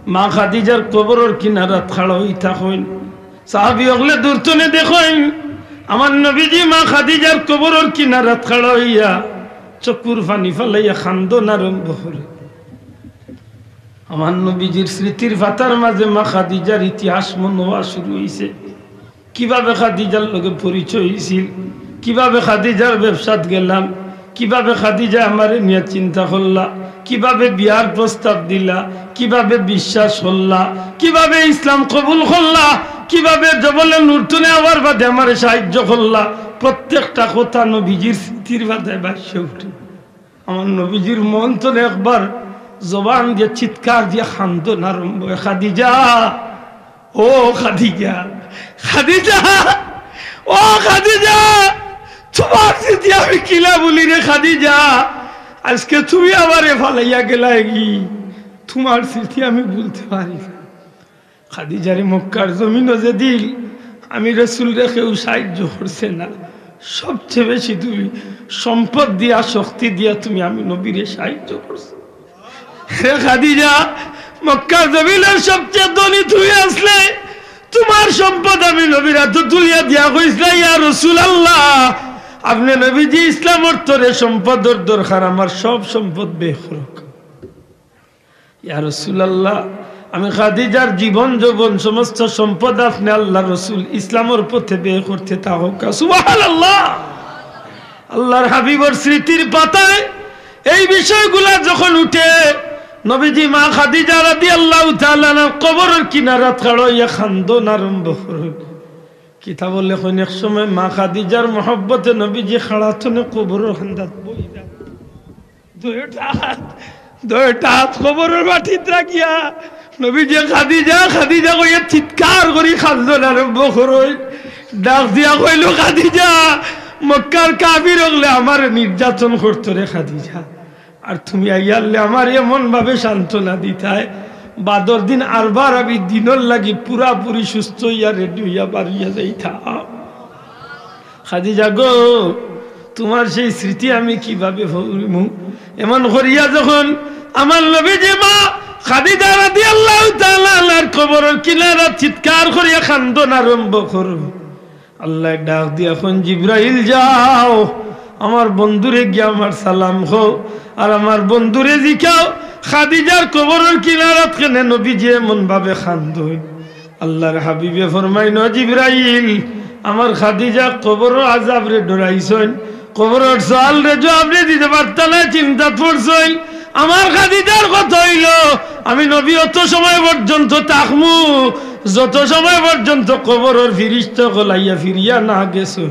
মা খাদিজার কবরর কিনারাত খাড়া অইতা কইন। সাহাবী অকলে দূর তনে দেখইন, আমার নবীজি মা খাদিজার কবরর কিনারাত খাড়া অইয়া চকুর পানি ফালাইয়া কান্দন আরম্ভ করে। আমার নবীজির স্মৃতির পাতার মাঝে মা খাদিজার ইতিহাস মনে অওয়া শুরু অইছে। কিভাবে খাদিজার লগে পরিচয় অইছিল, কিভাবে খাদিজার ব্যবসাত গেলাম, কিভাবে খাদিজা আমারে নিয়া চিন্তা করলা, কিভাবে বিয়ার প্রস্তাব দিলা, কিভাবে বিশ্বাস করলা, কিভাবে ইসলাম কবুল করলা, কিভাবে জবলে নূর তনে আওয়ার বাদে আমারে সাহায্য করলা। প্রত্যেকটা কথা নবীজির স্মৃতির পাতায় ভাসিয়া উঠে। আমার নবীজির মন তনে একবার জবান দিয়া চিৎকার দিয়া কান্দন আরম্ভ অয়, "খাদিজা, ও খাদিজা, খাদিজা, ও খাদিজা, তুমার স্মৃতি আমি কিলা ভুলি রে খাদিজা, আজকে তুমি আমারে ফালাইয়া গেলায়গি, তুমার স্মৃতি আমি ভুলতে পারি না।" খাদিজারে মক্কার জমিনো যেদিন আমি রাসূলরে কেউ সাহায্য করছে না, সবচেয়ে বেশি তুমি সম্পদ দিয়া, শক্তি দিয়া তুমি আমি নবীরে সাহায্য করছো। হে খাদিজা, মক্কার জমিনর সবচেয়ে ধনী তুমি আছলায়, তুমার সম্পদ আমি নবীর আতো তুলিয়া দিয়া কইছলায়, "ইয়া রাসূলুল্লাহ, আপনে নবীজি ইসলামর তরে সম্পদর দরকার, আমার সব সম্পদ ব্যয় করউক্কা।" ইয়া রাসূলুল্লাহ, আমি খাদিজার জীবন যৌবন সমস্ত সম্পদ আপনে আল্লাহর রাসূল ইসলামর পথে ব্যয় করতে থাকউক্কা। সুবহানাল্লাহ। আল্লাহর হাবিবর স্মৃতির পাতায় এই বিষয়গুলা যখন উঠে, নবীজি মা খাদিজা রাদিয়াল্লাহু তাআলা আনহার কবরর কিনারাত খাড়া অইয়া কান্দন আরম্ভ করইন। কিতাবো লেখইন, এক সময় মা খাদিজার মহব্বতে নবীজি খাড়া তনে কবরর কান্দাত বইরা দুইটা আত, দুইটা আত কবরর মাটিত রাখিয়া নবীজি খাদিজা, খাদিজা কইয়া চিৎকার করি কান্দন আরম্ভ করইন। ডাক দিয়া কইলো, "খাদিজা, মক্কার কাফির অকলে আমারে নির্যাতন করতো রে খাদিজা, আর তুমি আইয়ারলে আমারে এমন ভাবে সান্ত্বনা দিতায়, বাদর দিন আরবার আমি দিনর লাগি পুরাপুরি সুস্থ অইয়া রেডি অইয়া বারইয়া যাইতাম।" খাদিজা গো, তুমার সেই স্মৃতি আমি কিভাবে ভুলিমু? এমন করিয়া যখন আমার নবীজি মা খাদিজা রাদিয়াল্লাহু তাআলা আনহার কবরর কিনারাত চিৎকার করিয়া কান্দন আরম্ভ করইন, আল্লায় ডাক দিয়া কইন, "জিব্রাইল যাও, আমার বন্ধুরে গিয়া আমার সালাম কও, আর আমার বন্ধুরে জিকাও, খাদিজার কবরর কিনারাত কেনে নবীজি এমন ভাবে কান্দইন?" আল্লাহর হাবিবে ফরমাইন, "ও জিব্রাইল, আমার খাদিজা কবরর আযাবরে ডরাইছইন, কবরর সওয়ালরে জবাবরে দিতে পারতা নায়, চিন্তাত পড়ছইন। আমার খাদিজার কথা অইলো, আমি নবী অত সময় পর্যন্ত থাকমু, যত সময় পর্যন্ত কবরর ফিরিস্তা অকল আইয়া ফিরিয়া না গেছইন।"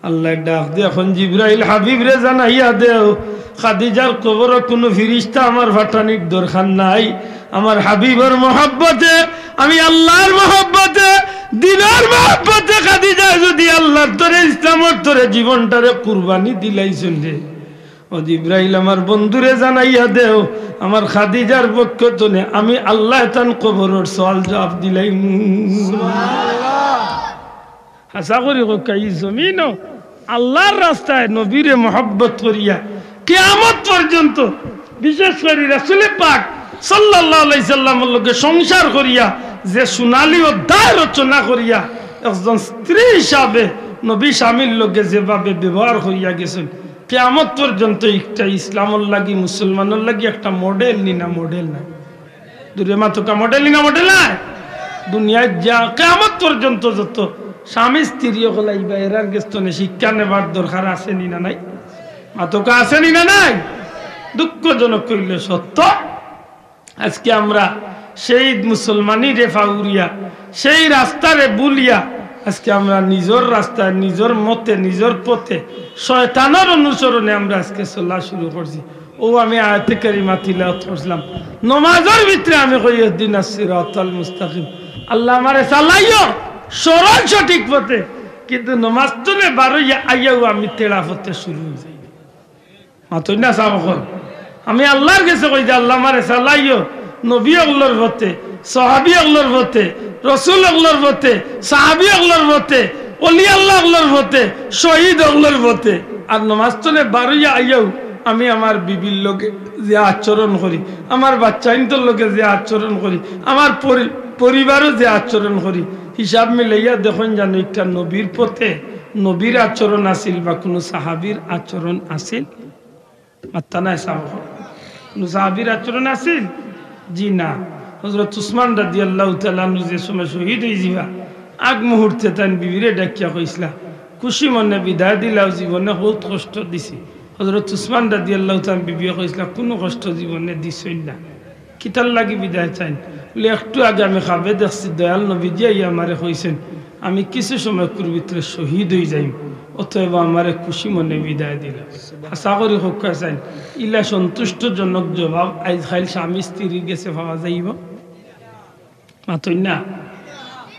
আল্লায় ডাক দিয়া কইন, "জিব্রাইল, হাবিবরে জানাইয়া দেও, খাদিজার কবরো কুনু ফিরিস্তা আমার পাঠানির দরকার নাই, আমার হাবিবর মহব্বতে, আমি আল্লাহর মহব্বতে, দিনর মহব্বতে খাদিজায় যুদি আল্লাহর তরে, ইসলামর তরে জীবনটারে কুরবানি দিলাইছইন রে, ও জিব্রাইল, আমার বন্ধুরে জানাইয়া দেও, আমার খাদিজার পক্ষ তনে আমি আল্লায় তান কবরর সওয়াল জবাব দিলাইমু।" হাছা করি কউক্কা, ই জমিনো আল্লাহর রাস্তায় নবীরে মহব্বত করিয়া কিয়ামত পর্যন্ত, বিশেষ করি রাসূলে পাক সাল্লাল্লাহু আলাইহি সাল্লামর লগে সংসার করিয়া যে সোনালী অধ্যায় রচনা করিয়া একজন স্ত্রী হিসাবে নবী স্বামীর লগে যেভাবে ব্যবহার করিয়া গেছইন, কিয়ামত পর্যন্ত একটা ইসলামর লাগি, মুসলমানর লাগি একটা মডেল নি না, মডেল নায়? জুরে মাতউক্কা, মডেল নি না, মডেল নায়? দুনিয়াত যা কিয়ামত পর্যন্ত যত স্বামী স্ত্রী অকল আইবা, এরার গেছ তনে শিক্ষা নেবার দরকার আছে নি না নাই? মাতউক্কা, আছে নি না নাই? দুঃখজনক অইলেও সত্য, আজকে আমরা সেই মুসলমানিরে ফাউরিয়া, সেই রাস্তারে ভুলিয়া, আজকে আমরা নিজর রাস্তায়, নিজর মতে, নিজর পথে, শয়তানর অনুসরণে আমরা আজকে চলা শুরু করছি। অউ আমি আয়াতে কারিমা তিলাওয়াত করছিলাম, নমাজর ভিতরে আমি কই, "ইহদিনাস সিরাতাল মুস্তাকিম।" আল্লাহ আমারে চালাইও সরল সঠিক পথে, কিন্তু নমাজ তনে বারইয়া আইয়াউ আমি তেড়া পথে শুরু অই যাই। মাতইন না সাব অকল। আমি আল্লাহর গেছে কই যে, "আল্লাহ আমারে চালাইও নবী অকলর পথে, সাহাবী অকলর পথে, রসুল অকলর পথে, সাহাবী অকলর পথে, অলি আল্লাহ অকলর পথে, শহীদ অকলর পথে। আর নমাজ থনে বারইয়া আইয়াও আমি আমার বিবির লগে যে আচরণ করি, আমার বাচ্চাইন্তর লগে যে আচরণ করি, আমার পরি-, পরিবারও যে আচরণ করি, হিসাব মিলাইয়া দেখইন জানো একটা নবীর পথে নবীর আচরণ আছিল বা কুনু সাহাবীর আচরণ আছিল? মাত্তা নাই সাব। কুনু সাহাবীর আচরণ আছিল? জি না। হযরত উসমান রাদিয়াল্লাহু তাআলা আনহু যে সময় শহীদ অইযিবা, আগ মুহূর্তে তান বিবিরে ডাকিয়া কইছলা, "খুশি মনে বিদায় দিলাও, জীবনে বউত কষ্ট দিছি।" হযরত উসমান রাদিয়াল্লাহু তাআলা বিবিয়ে কইছলা, "কুনু কষ্ট জীবনে দিছইন না।" "কিতার লাগি বিদায় চাইন?" বলে, "একটু আগে আমি খাবে দেখছি, দয়াল নবীজি আইয়া আমারে কইছইন, আমি কিছু সময়কুর ভিতরে শহীদ অইযাইমু, অতএব আমারে খুশি মনে বিদায় দিলাও।" হাছা করি কউক্কা চাইন, ইলা সন্তুষ্টজনক জবাব আইজ কাইল স্বামী স্ত্রীর গেছে পাওয়া যাইবো? মাতইন না।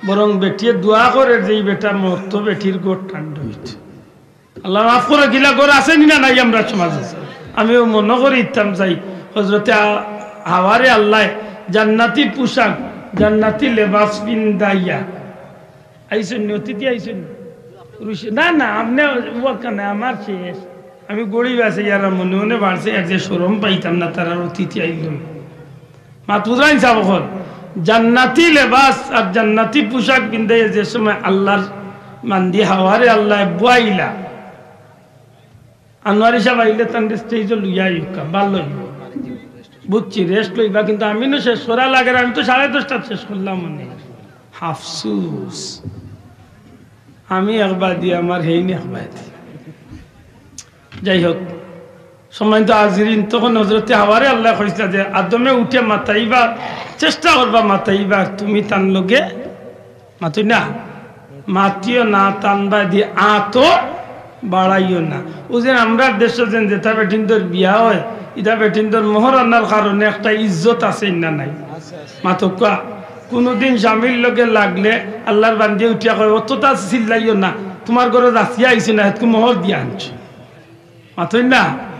বরং বেটিয়ে দোয়া করের যে ই বেটা মরতো, বেটির ঘর ঠান্ডা অইতো। আল্লাহ মাফ করউক, ইলা ঘর আছে নি না নাই আমরার সমাজে? আমিও মনো করি ইতাম চাই, হযরতে আ-, হাওয়ারে আল্লায় জান্নাতি পোশাক, জান্নাতি লেবাস পিন্দাইয়া আইছইন নি, অতিথি আইছইন নি? রুশি-, না, না, আপনে ওয়াক্কা না, আমার শেষ। আমি গরিব আছি, ইয়ারা মনে মনে বাড়ছে, এক যে শরম পাইতাম না, তারার অতিথি আইল। মাত বুঝাইন সাব অকল, জান্নাতি লেবাস আর জান্নাতি পোশাক পিন্দাইয়া যে সময় আল্লাহর মান্দি হাওয়ারে আল্লায় বুয়াইলা, আনোয়ারি সাব আইলে তানরে স্টেজো লইয়া আইউক্কা, ভালা অইবো। বুঝছি, রেস্ট লইবা, কিন্তু আমি নু শেষ করা লাগের, আমি তো সাড়ে দশটাত শেষ করলাম মনে। আফসুস, আমি একবাদি, আমার হেইন একবাদি। যাই হোক, সম্মানিত হাজিরিন, তখন হযরতে হাওয়ারে আল্লায় কইছলা যে আদমে উঠে মাতাইবার চেষ্টা করবা, মাতাইবার তুমি তান লগে মাতইন না, মাতিও না, তান বায়দি আতো বাড়াইও না। অউ যে আমরার দেশো যেন যেতা বেটিন্তর বিয়া অয়, ইতা বেটিন্তর মোহরানার কারণে একটা ইজ্জত আছে না নাই? মাতউক্কা, কুনুদিন স্বামীর লগে লাগলে আল্লাহর বান্দিয়ে উঠিয়া কয়, "অততা চিল্লাইও না, তুমার ঘরো যাচিয়া আইছি না, হেতকু মোহর দিয়া আনছি।" মাতইন না,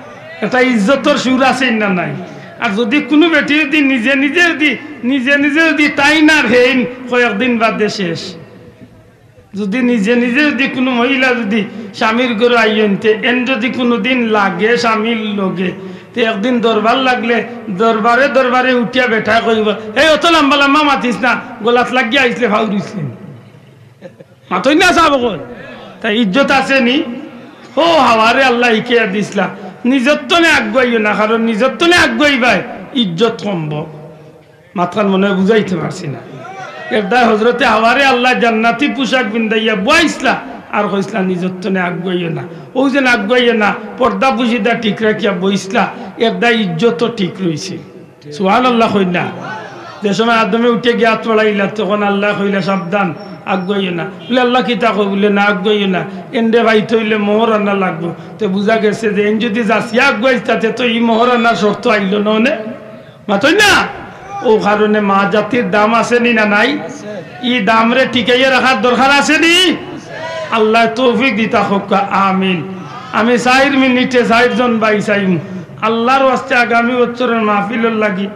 একটা ইজ্জতর সুর আছে না নাই? আর যুদি কুনু বেটি যুদি নিজে নিজে যুদি, নিজে নিজে যুদি তাইন আর হেইন কয়েকদিন বাদে শেষ। যুদি নিজে নিজে যুদি কুনু মহিলা যুদি স্বামীর ঘরো আইন তে এন যুদি কুনুদিন লাগে স্বামীর লগে, তে একদিন দরবার লাগলে দরবারে দরবারে উঠিয়া বেটায় কইবো, "এই অত লাম্বা লাম্বা মাতিস না, গলাত লাগিয়া আইছলে ফাউরিছলে।" মাতইন না সাব অকল। তাই ইজ্জত আছে নি? অউ হাওয়ারে আল্লায় হিকাইয়া দিছলা। নিজর তনে আগুয়াইও না, কারণ নিজর তনে আগুয়াইবায় ইজ্জত কমবো। মাতখান মনে অয় বুঝাইতে পারছি না। এরদায় হযরতে হাওয়ারে আল্লায় জান্নাতি পোশাক পিন্দাইয়া বুয়াইছলা, আর কইছলা নিজর তনে আগুয়াইও না। অউ যেন আগুয়াইও না, পর্দা পুশিদা ঠিক রাখিয়া বইছলা, এরদায় ইজ্জতও ঠিক রইছে। সুবহানাল্লাহ কইন না। যে সময় আদমে উঠে গিয়া আত বাড়াইলা, তখন আল্লায় কইলা, "সাবধান, আগুয়াইও না।" বলে, "আল্লাহ কিতা কয়?" বলে, "না, আগুয়াইও না। এনরে পাইতে অইলে মোহরানা লাগবো।" তে বুঝা গেছে যে এন যুদি যাচিয়া আগুয়াইতা তে তো ই মোহরানার শর্ত আইলো না অনে। মাতইন না? অউ কারণে মা জাতির দাম আছে নি না নাই? ই দামরে টিকাইয়া রাখার দরকার আছে নি? আল্লায় তৌফিক দিতা কউক্কা, আমিন। আমি চাইর মিনিটে চাইরজন ভাই চাইমু। আল্লাহর ওয়াস্তে আগামী বছরর মাহফিলর লাগি